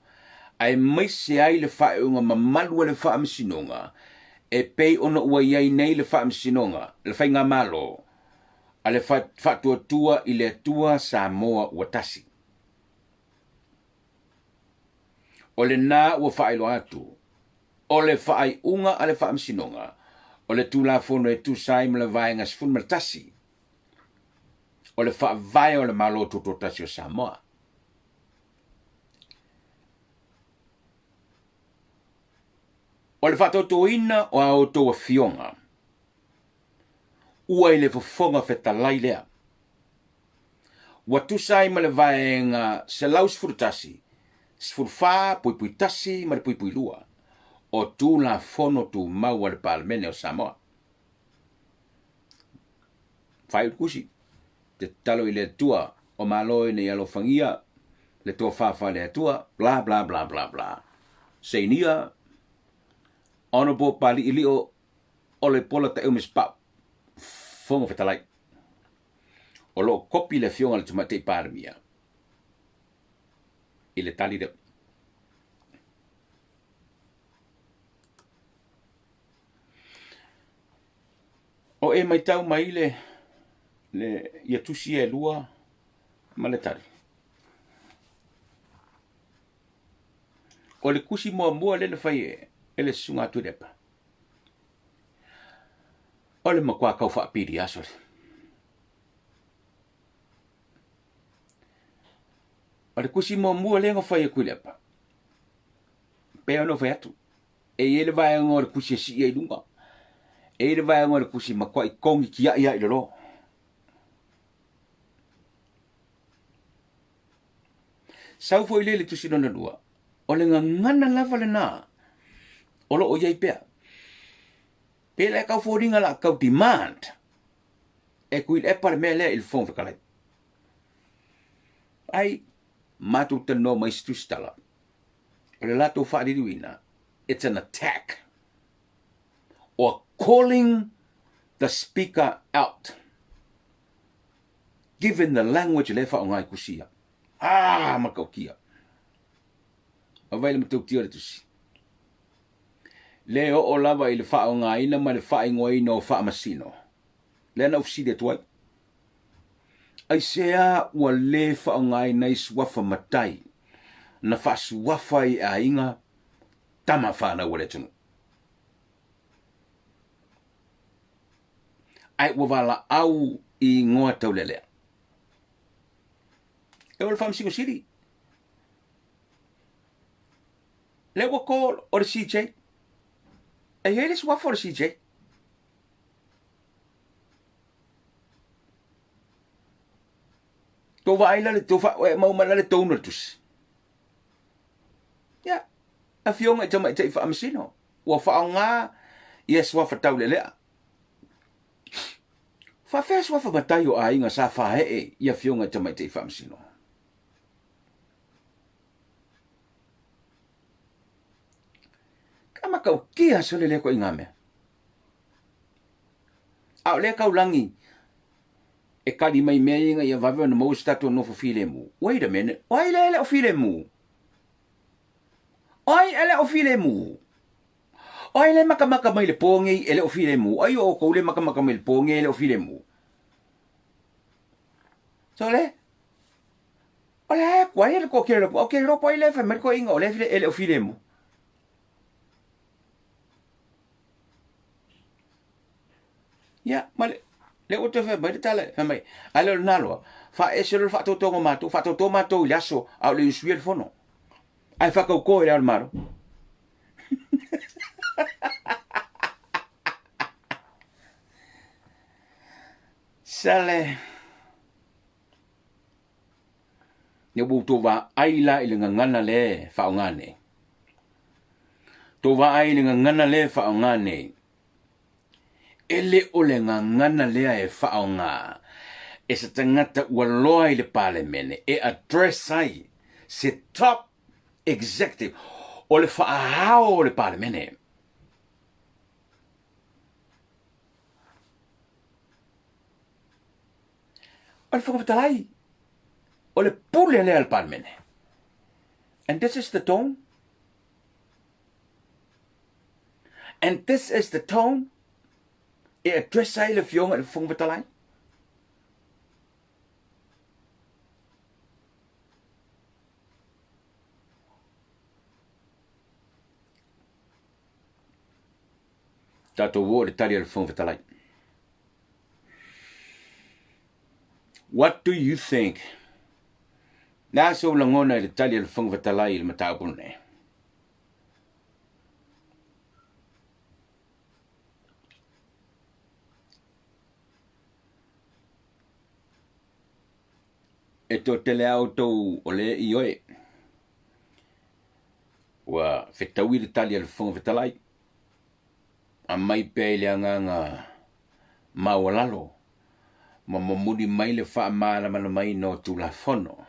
aemaise ai le faaiuga mamalu a le Faamasinoga e pei ona ua i ai nei le Faamasinoga, le Faigamalo, a le Faatuatua i le Atua Samoa ua Tasi. O lena ua faailoa atu, o le faaiuga a le Faamasinoga o le Tulafono e tusa ai ma le Vaega 11 o le Faavae o le Malo Tutoatasi o Samoa. O le faatautoina o a outou afioga ua i le Fofoga Fetalai lea. Ua tusa ai ma le Vaega 111, 14.1 ma le .2 o Tulafono Tumau a le Palemene o Samoa. Faaiu le tusi, te tatalo i le Atua o Malo ina ia alofagia le tofa faale-Atua, bla bla bla bla bla. Seinia, Honourable Paliilio Olepola Taeume Sipau, Fofoga Fetalai. O lo o kopi le Afioga i le Tamaitai Palemia i le tali lea. O e maitau mai le, le ia tusi e lua ma le tali. O le kusi muamua lea na fai e le Susuga a Tuilaepa, o le matua tau faapili aso le. O le kusi muamua lea na fai e Tuilaepa, pei ona ou fai atu, e i ai le vaega o le kusi e sii ai i luga, e i ai le vaega o le kusi e matuai togi tiai lava i lalo. Sau foi lea i le tusi lona lua, o le gagana lava lena o lo o i ai pea. Pe le tau foliga la tau demand e Tuilaepa le mea lea i le Fofoga Fetalai. Ai matou talanoa ma isi tusitala, o le latou faaliliuina, it's an attack or calling the speaker out given the language lea e faaaoga i tusi ia. Ah, matautia. Vaai le matautia o le tusi. Le oo lava i le faaaogaina ma le faaigoaina o faamasino. Lea na ou fesili atu ai. Aisea ua le faaaogaina ai suafa matai na faasuafa ai e aiga tama fanau a le atunuu? Ae ua valaau i igoa taulealea. E o le Faamasino Sili. Lea ua call o le CJ. E i ai le suafa o le CJ. Tou vaai la le tou fa e mau mai la le tone o le tusi. Ia, afioga i tamaitai faamasino, ua faaaoga ia suafa taulelea. Faafea suafa matai o aiga sa faee i afioga i tamaitai faamasino. Ka matautia sole lea koiga mea. A o lea taulagi e kali mai mea ia ina ia vave ona maua se tatou nofo filemu. Wait a minute, o ai lea e le o filemu? O ai e le o filemu? O ai le makamaka mai le pō nei e le o filemu? O ai o outou le makamaka mai le pō nei e le o filemu? Sole, o le a kua ia le kōkere lopo, o ke lopo ai le fai mai le koiga o le e le o filemu. Ia, ma le, lea ua toe fai mai le tala, fai mai, a le o lena loa, faaese loa le faatautoga o matou, faatauto matou i le aso a o le i usuia le fono. Ae faatauto e le Ao o le Malo. Sale. Ia ua outou vaai la i le gagana lea e faaaoga nei. Tou vaai i le gagana lea e faaaoga nei. E le o le gagana lea e faaaoga e se tagata ua loa i le Palemene e address ai se top executive o le faaao o le Palemene. O le Fofoga Fetalai, o le pule lea a le Palemene. And this is the tone. And this is the tone e address ai le Afioga i le Fofoga Fetalai. Tatou o i le tali a le Fofoga Fetalai. What do you think? Le a sou lagona i le tali a le Fofoga Fetalai i le mataupu lenei? E toatele a outou o le ioe ua fetaui le tali a le Fofoga Fetalai. Aumai pea i le agaga maualalo ma momoli mai le faamalamalamaina o Tulafono,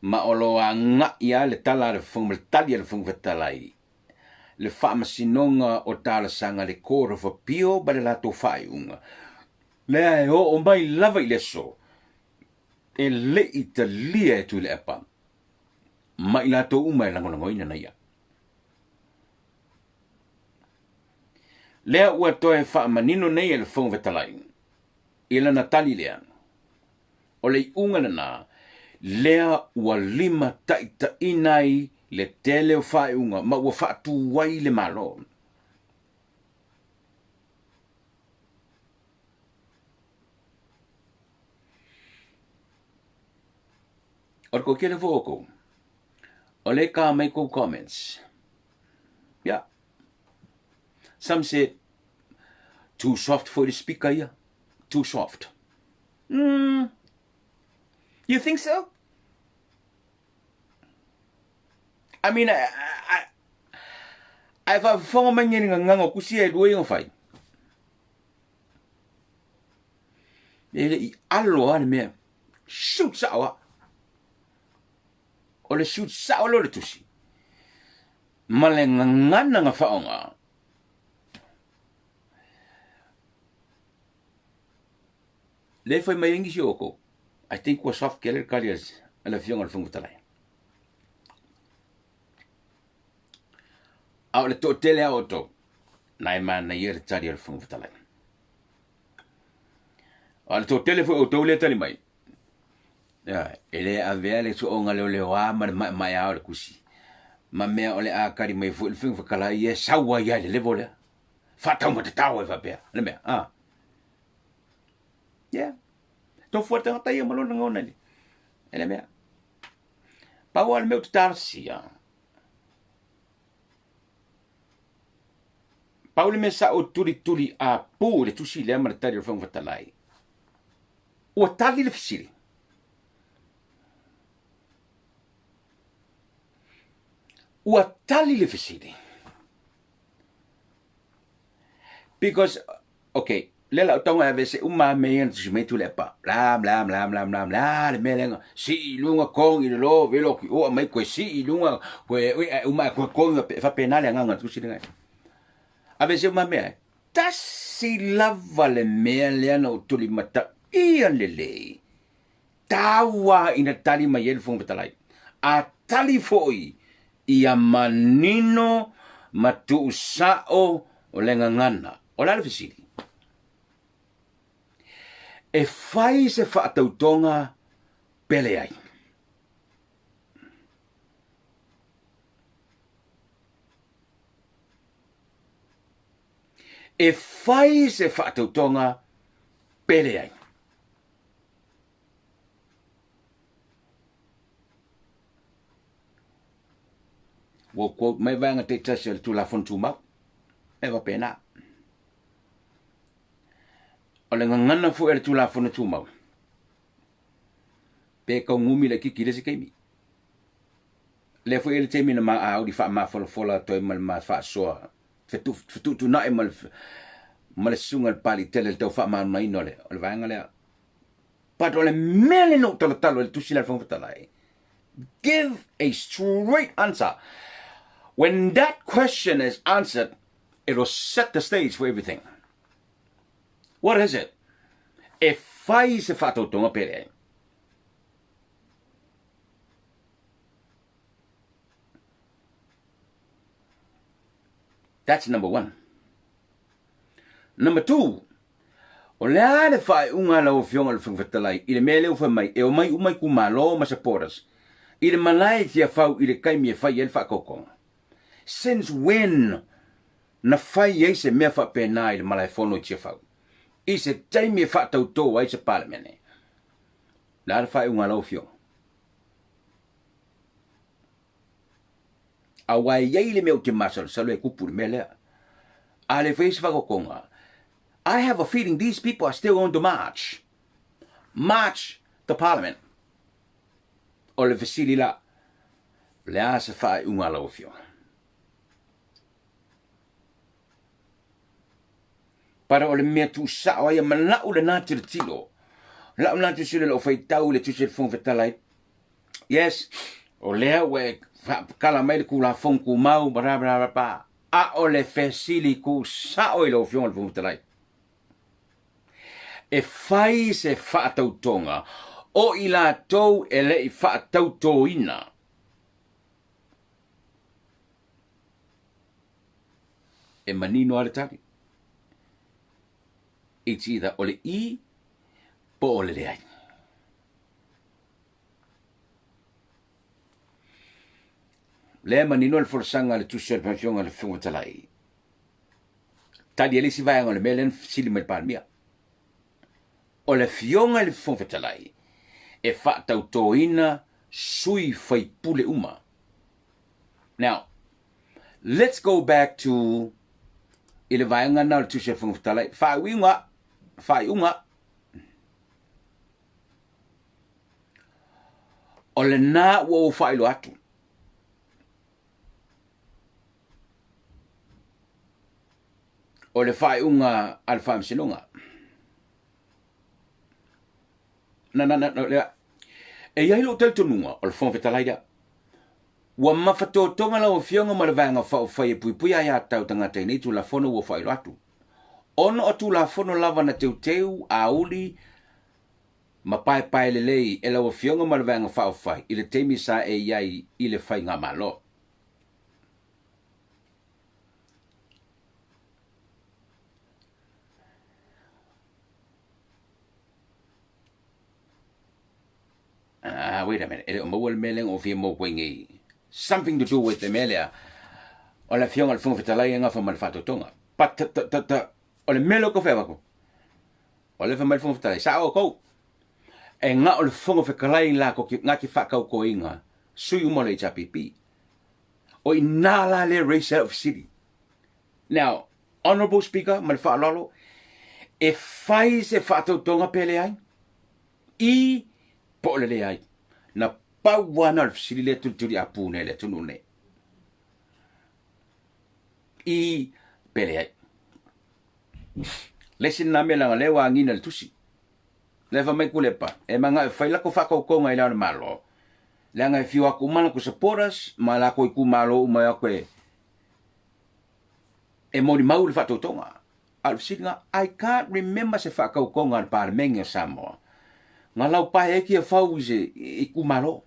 ma o lo o agai lava le tala a le Fofoga, le tali a le Fofoga Fetalai, le Faamasinoga o Talosaga le Court of Appeal ma le latou faaiuga, lea e oo mai lava i le aso e le i talia e Tuilaepa ma i latou uma e lagolagoina na ia. Lea ua toe faamanino nei e le Fofoga Fetalai i lana tali lea, o le iuga lena lea ua limataitaiina ai le tele o faaiuga ma ua faatu ai le Malo. O le toatele foi o outou, o lea e ta mai tou comments. Yeah. Some said, too soft foi le speaker ia. Too soft. You think so? I mean, I, I faafofoga mai nei le gagana o kusi e lua ia na fai. E le i alo lava le mea. Shoot sao lava. O le shoot sao lea o le tusi. Ma le gagana na faaaoga. Lea e fai mai ai nisi o outou, I think ua soft tele le tali a le Afioga i le Fofoga Fetalai. A o le toatele lava o outou, na e manaia le tali a le Fofoga Fetalai. A o le toatele foi o outou lea e tali mai, e le avea le sooga leoleoa ma le maemaea o le tusi ma mea o le a tali mai foi le Fofoga Fetalai e sau ai lava i le level lea. Faataumatatao ai faapea le mea. Ah. Yeah. Tofu a tagata ia ma lona gona e le mea. Pau lava le mea ou te talosia. Pau le mea sa ou tulituli a pu i le tusi lea ma le tali o le Fofoga Fetalai. Ua tali le fesili. Ua tali le fesili. Because, okay, le lau tago e aveese uma lava mea ia na tusi mai Tuilaepa. Bla, bla, bla, bla, bla, bla, le mea lea na sii i luga, kogi i lalo, velo ki o aumai koe sii i luga, koe ui ae uma ae koe kogi, e faapena le agaga o le tusi lenei. Aveese uma mea e. Tasi lava le mea lea na ou tulimataia lelei. Taua ina tali mai ai le Fofoga Fetalai. A tali foi ia manino ma tuusao o le gagana. O le a le fesili? E fai se faatautoga pe leai? E fai se faatautoga pe leai? Ua quote mai vaega taitasi o le Tulafono Tumau. E faapena. O le gagana foi a le Tulafono Tumau, pe taugumi laitiiti i le isi taimi. Lea foi e le taimi na ma auli faamafolafola atu ai ma le ma faasoa fetuutuunai ma le susuga i le Papalii tele i le tau faamalamalamaina o le vaega lea. But o le mea lea na ou talotalo ai i le tusi lea a le Fofoga Fetalai, give a straight answer. When that question is answered, it will set the stage for everything. What is it? E fai se faatautoga pe leai. That's number one. Number two, o le a le faaiuga a lau Afioga i le Fofoga Fetalai i le mea lea ua fai mai e omai uma itumalo ma supporters i le malae i Tiafau i le taimi e fai ai le faatautoga? Since when na fai ai se mea faapena i le malaefono i Tiafau i se taimi e faatauto ai se Palemene? O le a le faaiuga a lau Afioga? Aua e i ai le mea ou te masalosalo e kupu i le mea lea. A le faia se whakakokonga, I have a feeling these people are still going to march. March the parliament. O le fesili la, o le a se faaiuga a lau afioga? Para o le mea tuusao ai, ma lau lena tilotilo. Lau lena tilotilo i lau faitau i le Tusi a le Fofoga Fetalai. Yes, o lea ua e faapakala mai le Tulafono Tumau, bla bla bla bla. A o le fesili tuusao i lau Afioga i le Fofoga Fetalai, e fai se faatautoga o i latou e le i faatautoina e manino lava le tali. It's either o le i po o le leai. Lea manino le folasaga a le tusi a le Afioga i le Fofoga Fetalai. Tali ai le isi vaega o le mea lea na fesili mai le Palemia. O le Afioga i le Fofoga Fetalai e faatautoina sui faipule uma. Now, let's go back to i le vaega na o le tusi a le Fofoga Fetalai. Faaiuga, faaiuga. O lena ua ou faailoa atu. O le faaiuga a le Faamasinoga. Na, na, na, na, e i ai lou talitonuga o le Fofoga Fetalai lea. Ua mafatotoga lau Afioga ma le Vaega Faaupufai e puipuia aiatatau tagata i nei Tulafono ua faailoa atu. Ona o Tulafono lava na teuteu, auli, ma paepae lelei e lau Afioga ma le Vaega Faaupufai i le taimi sa e i ai i le Faigamalo. Ah, wait a minute, e le o maua le mea lea na ou fia maua koe nei. Something to do with the mea lea. O le Afioga i le Fofoga Fetalai e gafa ma le faatotoga. But, ta, ta, ta, o le mea lea ou te fai atu, o lea fai mai le Fofoga Fetalai, sao outou. E na o le Fofoga Fetalai la ko ki, ngā ki whakaukoinga, sui uma o le HRPP. O i nā la le raise out of city. Now, Honourable Speaker, ma le faaaloalo, e fai se faatautoga pe leai? I, po o le leai. Na pau lava na o le fesili lea tulituli apu nei le atunuu nei. I, pe leai. Le isi lena mea leaga lea ua agiga i le tusi. Lea fai mai Kulepa, e manao e fai lako faakaukauga i le Ao o le Malo, leaga e fiu atu uma latou supporters ma latou itumalo uma e o atu e e molimau i le faatautoga. A o le fesiliga, I can't remember se faatautoga a le Palemene o Samoa na laupae ai Tiafau i se itumalo.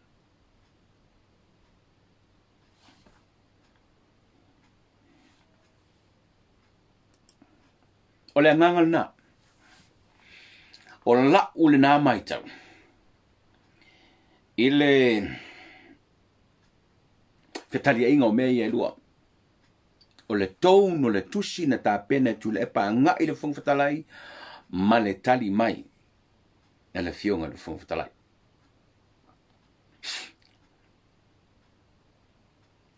O le agaga lena. O la'u lena matau i le fetaliaiga o mea ia e lua. O le tone o le tusi na tapena e Tuilaepa agai i le Fofoga Fetalai ma le tali mai a le Afioga i le Fofoga Fetalai.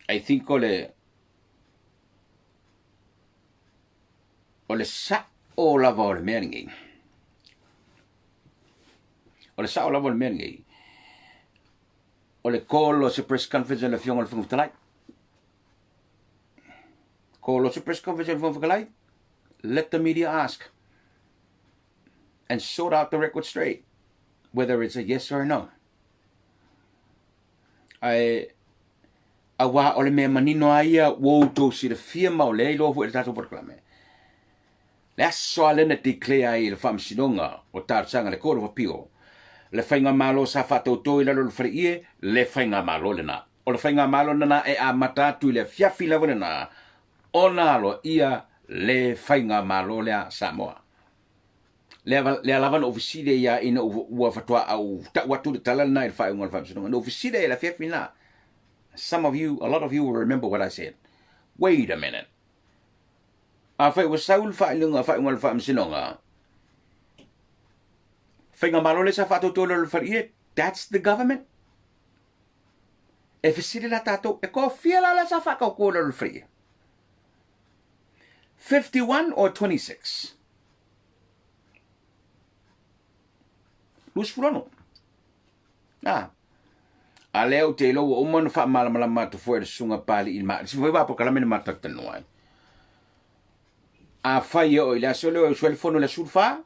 I think o le o le sa'o lava o le mea lenei. O le sa'o lava o le mea lenei. O le call o se press conference a le Afioga i le Fofoga Fetalai. Call o se press conference a le Fofoga Fetalai. Let the media ask and sort out the record straight whether it's a yes or a no. Ae auā o le mea manino a ia ua outou silafia ma o lea iloa foi e le tatou polokalame. Le aso a lea na declare ai e le Faamasinoga o Talosaga le Court of Appeal le faigamalo sa faatoutou i lalo o le faleie, le faigamalo lena. O le faigamalo lena e amata atu i le afiafi lava lena ona aloaia le faigamalo lea Samoa. Lea, lea lava na ou fesili ai ia ina ua faatoa au tau atu le tala lena i le faaiuga o le faamasinoga. Na ou fesili ai i le afiafi lena. Some of you, a lot of you will remember what I said. Wait a minute. Afai ua sau le faaiuga faaiuga o le faamasinoga, Faigamalo lea sa faatauto i lalo o le faleie, that's the government. E fesili la tatou, e kofia la la sa faatauto i lalo o le faleie? 51 or 26? 26. Ah. A lea ou te iloa ua uma ona faamalamalama atu foi e le Susuga Papalii i le ma, foi va polokalame na matou talanoa ai. Afai e oo i le aso lea o usu ai le fono i le aso 14,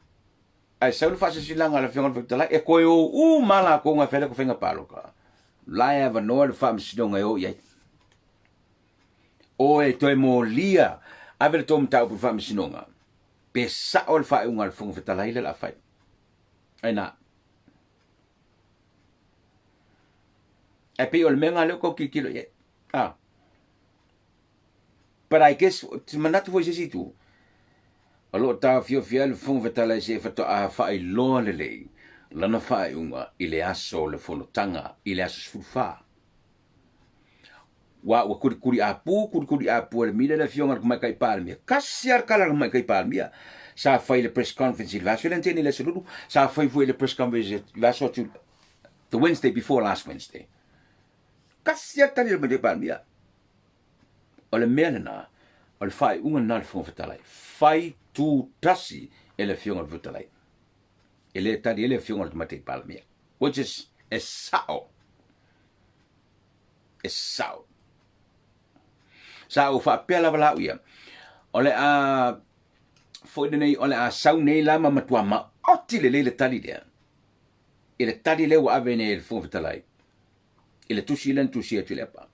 ae sau le faasilasilaga a le Afioga i le Fofoga Fetalai, e toe o uma lava latou na fai latou faiga palota. La e avanoa le faamasinoga e o i ai. O e toe molia, ave le tou mataupu i le faamasinoga, pe sao le faaiuga a le Fofoga Fetalai lea o le a fai. Ai na. Ae pei o le mea lena lea ua tau tilotilo i ai. Ah. But I guess, te manatu foi i se isi itu, O lo o taofiofi ai le Fofoga Fetalai seia faatoa faailoa lelei lana faaiuga i le aso o le fonotaga i le aso 14. Ua ua kulikuli apu, kulikuli apu e le mila le afioga i le Tamaitai Palemia. Kasi lava le tala a le Tamaitai Palemia. Sa fai i le press conference i le vaiaso lea na tea nei i le aso Lulu, sa fai foi i le press conference i le vaiaso atu, the Wednesday before last Wednesday. Kasi lava le tali a le Tamaitai Palemia. O le mea lena, o le faaiuga lena a le Fofoga Fetalai. Fai tu tasi e le Afioga i le Fofoga Fetalai. E le tali ai le Afioga i le Tamaitai Palemia. Which is, e sao. E sao. Sa ou faapea lava la au ia, o le a foi lenei, o le a sau nei la ma matua maoti lelei le tali lea. I le tali lea ua ave nei e le Fofoga Fetalai, i le tusi lea na tusia e Tuilaepa.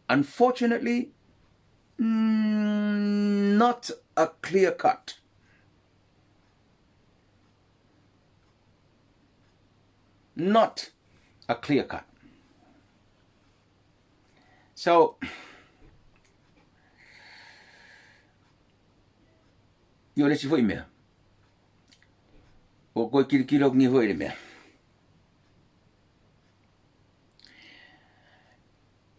Unfortunately, not a clear cut. Not a clear cut. So, i o le isi foi mea, o koe kilikilo aku nei foi i le mea.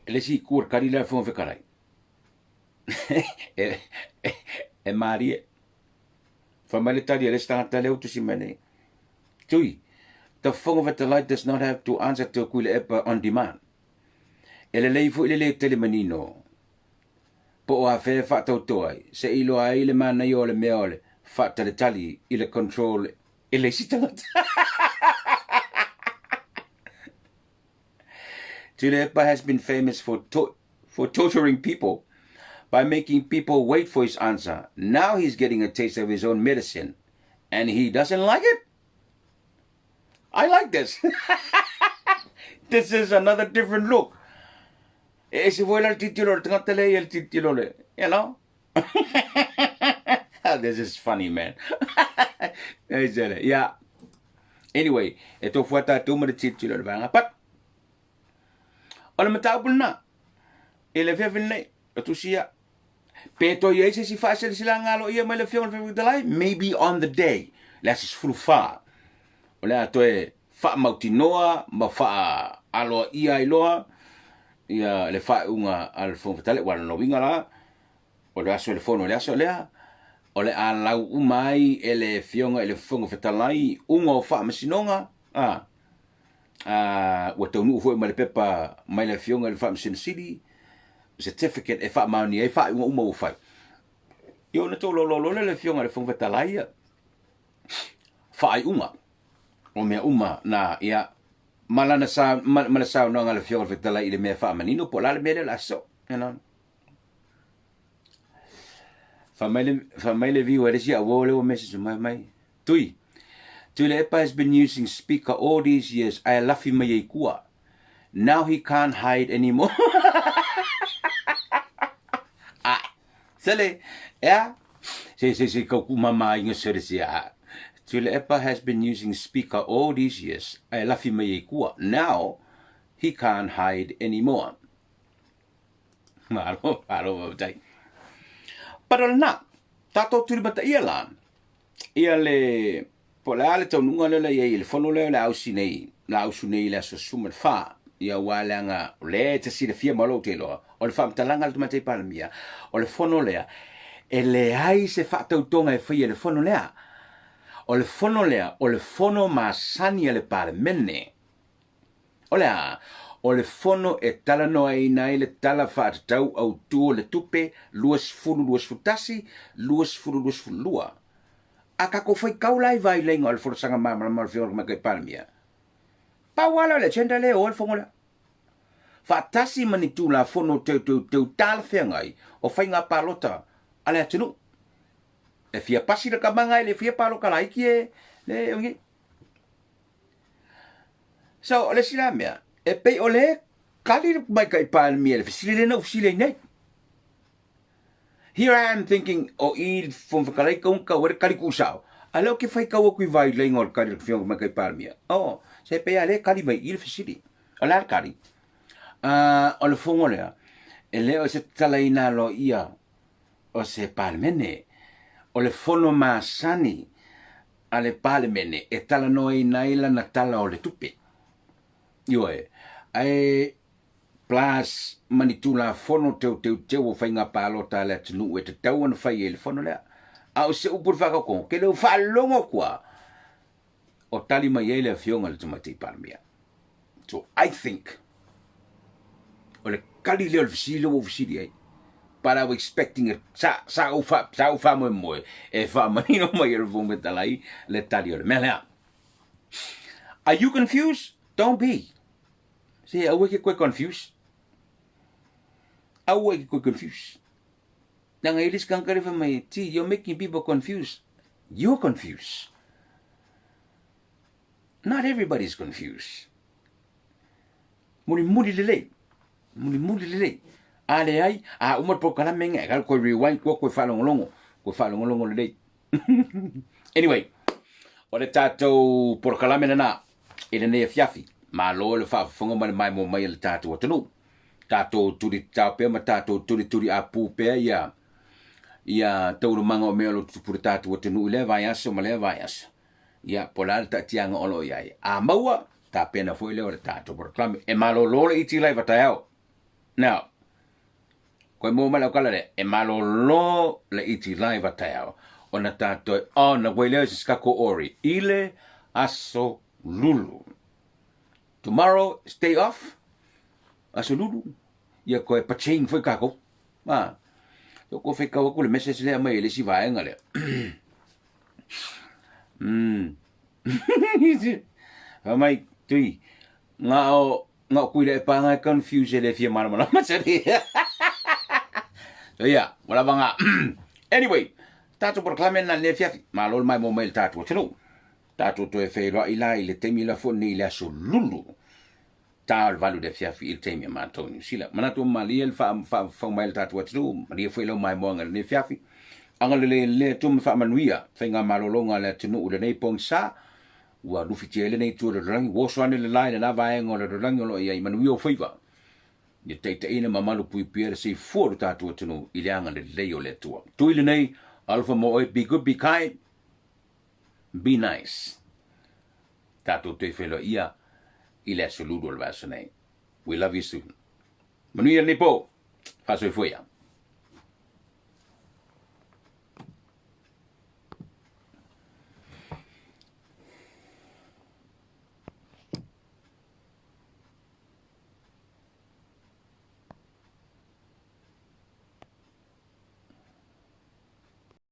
E le isi itu o le kali lea a le Fofoga Fetalai, e, e, e malie. Fai mai le tali a le isi tagata lea ua tusi mai nei. Tui, the Fofoga Fetalai does not have to answer to Tuilaepa on demand. E lelei foi le lē tele manino po o afea e faatauto ai, se i iloa ai le manaia o le mea o le faatalitali i le control e le isi tagata. Tuilaepa has been famous for, to for torturing people by making people wait for his answer. Now he's getting a taste of his own medicine and he doesn't like it. I like this. This is another different look. E ese foi la le tilotilo le tagata lea ia le tilotilo le, you know. This is funny, man. Yeah. Anyway, e tofu a tātou ma le tilotilo le vaega. But, o le mataupu lena, i le afiafi lenei, o tusia, pe toe i ai se isi faaseleselaga aloaia mai le Afioga i le Fofoga Fetalai, maybe on the day, le aso 14, o le a toe faamautinoa ma faaaloaia ai loa ia le faaiuga a le Fofoga Fetalai. Ua lona uiga la, o le aso o le fono i le aso lea, o le a lau uma ai e le Afioga i le Fofoga Fetalai uga o faamasinoga, a, a, ua taunuu foi ma le pepa mai le Afioga i le Faamasino Sili, certificate e faamaonia ai faaiuga uma ua fai. Ia ona tololoa loa lea le Afioga i le Fofoga Fetalai ia faaiuga o mea uma na, ia, ma lana sa, ma, ma le saunoaga a le Afioga i le Fetalai i le mea e faamanino po o le a le mea lea o le a sosoo. You know? Fai mai le, fai mai le viewer le isi au o le ua message mai mai. Tui, Tuilaepa has been using speaker all these years ae lafi mai ai kua. Now he can't hide anymore. Ah, sele, ea? Se, se, se, kau ku mama inga sere se a. Tuilaepa has been using speaker all these years ae lafi mai ai kua. Now he can't hide anymore. Malo, malo, faafetai. But o lena, tatou tulimataia la, ia le, po o le a le taunuuga lea la i ai i le fono lea o le a ausi nei, la ausu nei i le aso 14, ia aua leaga o lea e te silafia ma lou te iloa, o le faamatalaga a le Tamaitai Palemia, o le fono lea, e leai se faatautoga e faia i le fono lea. O le fono lea, o le fono masani a le Palemene. O le a? O le fono e talanoaina ai le Tala Faatatau Autu o le Tupe 2021, 2022. A tatou faitau la i vaileiga o le folasaga malamalama o le Afioga i le Tamaitai Palemia, pau lava lea o le agenda lea e o ai le fono lea. Faatasi ma ni Tulafono Teuteu talafeagai o faiga palota a le atunuu. E fia pasi le tamaga e le fia palota laiti e le o nei. So, o le isi la mea, e pei o le kali le Tamaitai Palemia i le fesili lea na ou fesili ai nei. Here I am thinking, o i le Fofoga Fetalai kau kau ai le kali kuusao. A lea ou te faitau atu i vaileiga o le kali a le Afioga Tamaitai Palemia. Oh, se pei a lea e kali mai i le fesili. O le a le kali? Uh, o le fono lea, e le o se tatalaina aloaia o se Palemene. O le fono masani a le Palemene e talanoaina ai lana Tala o le Tupe. Ioe, ae plus ma ni Tulafono teuteuteu o faiga palota a le atunuu e tatau ona fai ai le fono lea. A o se upu i le faakaokogo, ke le o faalogo atu lava o tali mai ai le Afioga i le Tamaitai Palemia. So I think o le kali lea o le fesili lea ua ou fesili ai. But I was expecting it. Sa, sa ou, fa, sa ou faamoemoe e faamanino mai e le Fofoga Fetalai le tali o le mea lea. Are you confused? Don't be. Se aua e ke koe confuse. Aua e ke koe confuse. Leaga e le isi tagata lea fai mai, Gee, you're making people confused. You're confused. Not everybody's confused. Mulimuli lelei. Mulimuli lelei. A leai, a uma le polokalame nge, kalo koe rewind kua koe faalogologo. Koe faalogologo lelei. Anyway, o le tatou polokalame lena i lenei afiafi. Malo le faafofoga ma le maimoa mai a le tatou atunuu. Tatou tuli tatao pea ma tatou tulituli apū pea ia ia taualumaga o mea o lo o tutupu i le tatou atunuu i lea vaiaso ma lea vaiaso. Ia, po o le a le taatiaga o lo o i ai. A maua, tapena foi lea o le tatou polokalame. E malolo le iti laiva taeao. Now, koe mua mai lau kala lea, e malolo le iti laiva taeao. Ona tatou, ona koe lea o se kako ori, i le aso lulu. Tomorrow is day off, aso lulu, ia koe paching foi kākou. Ma, ko whaikau aku le message lea mai e le isi vaega lea. Fai mai, Tui, ngā o, ngā o kuila e pānga e confuse e le fia malamalama sari. So ia, ua lava ngā. Anyway, tātou polokalame na le fiafi. Malo le mai mo mai le tātou atunuu. Tātou toe wheiroa i la i le taimi la fo nei le aso lulu. Tā o le valu le afiafi i le taimi a mātou i Niu Sila. Manatu o malie le wha, wha, wha mai le tātou atunuu, malie foi lau maimoaga i lenei afiafi. Agalelei le Atua ma faamanuia faiga malologa a le atunuu i lenei pogisa, ua lufitia ai lenei itu o le lalolagi, ua oso ane le la i lena vaega o le lalolagi o lo o i ai manuia o faiva, ia taitaiina ma malupuipuia le soifua o le tatou atunuu i le agalelei o le Atua. Tui lenei, alofa mo oe, be good, be kind, be nice. Tatou toe feiloaia i le aso lulu o le vaiaso nei. We love you soon. Manuia lenei po. Faasoifua ia.